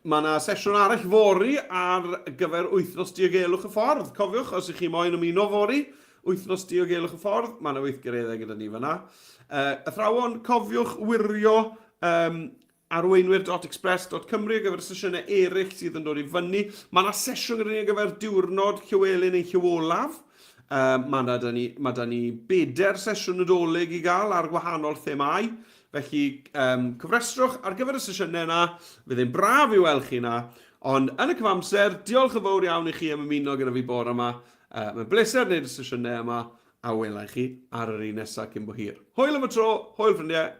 mae yna sesiwn arall fory ar gyfer wythnos diogelwch y ffordd. Cofiwch, os ych chi moyn ymuno fory, wythnos diogelwch y ffordd, mae yna weithgareddau gyda ni fyna. Uh, athrawon, cofiwch wirio Um, arweinwyr.express.cymru ar gyfer y sesiynau eraill sydd yn dod i fyny. Mae yna sesiwn gyda ni ar gyfer diwrnod Llywelyn ein Llyw Olaf. Um, mae yna da ni, mae da ni bedair sesiwn Nadolig i gael ar gwahanol themâu. Felly, um, cyfrestrwch ar gyfer y sesiynau yna. Fydd e'n braf i weld chi yna. Ond yn y cyfamser, diolch yn fawr iawn i chi am ymuno gyda fi bore yma. Uh, mae'n bleser wneud y sesiynau yma a welai chi ar yr un nesaf cyn bo hir. Hwyl am y tro, hwyl ffrindiau!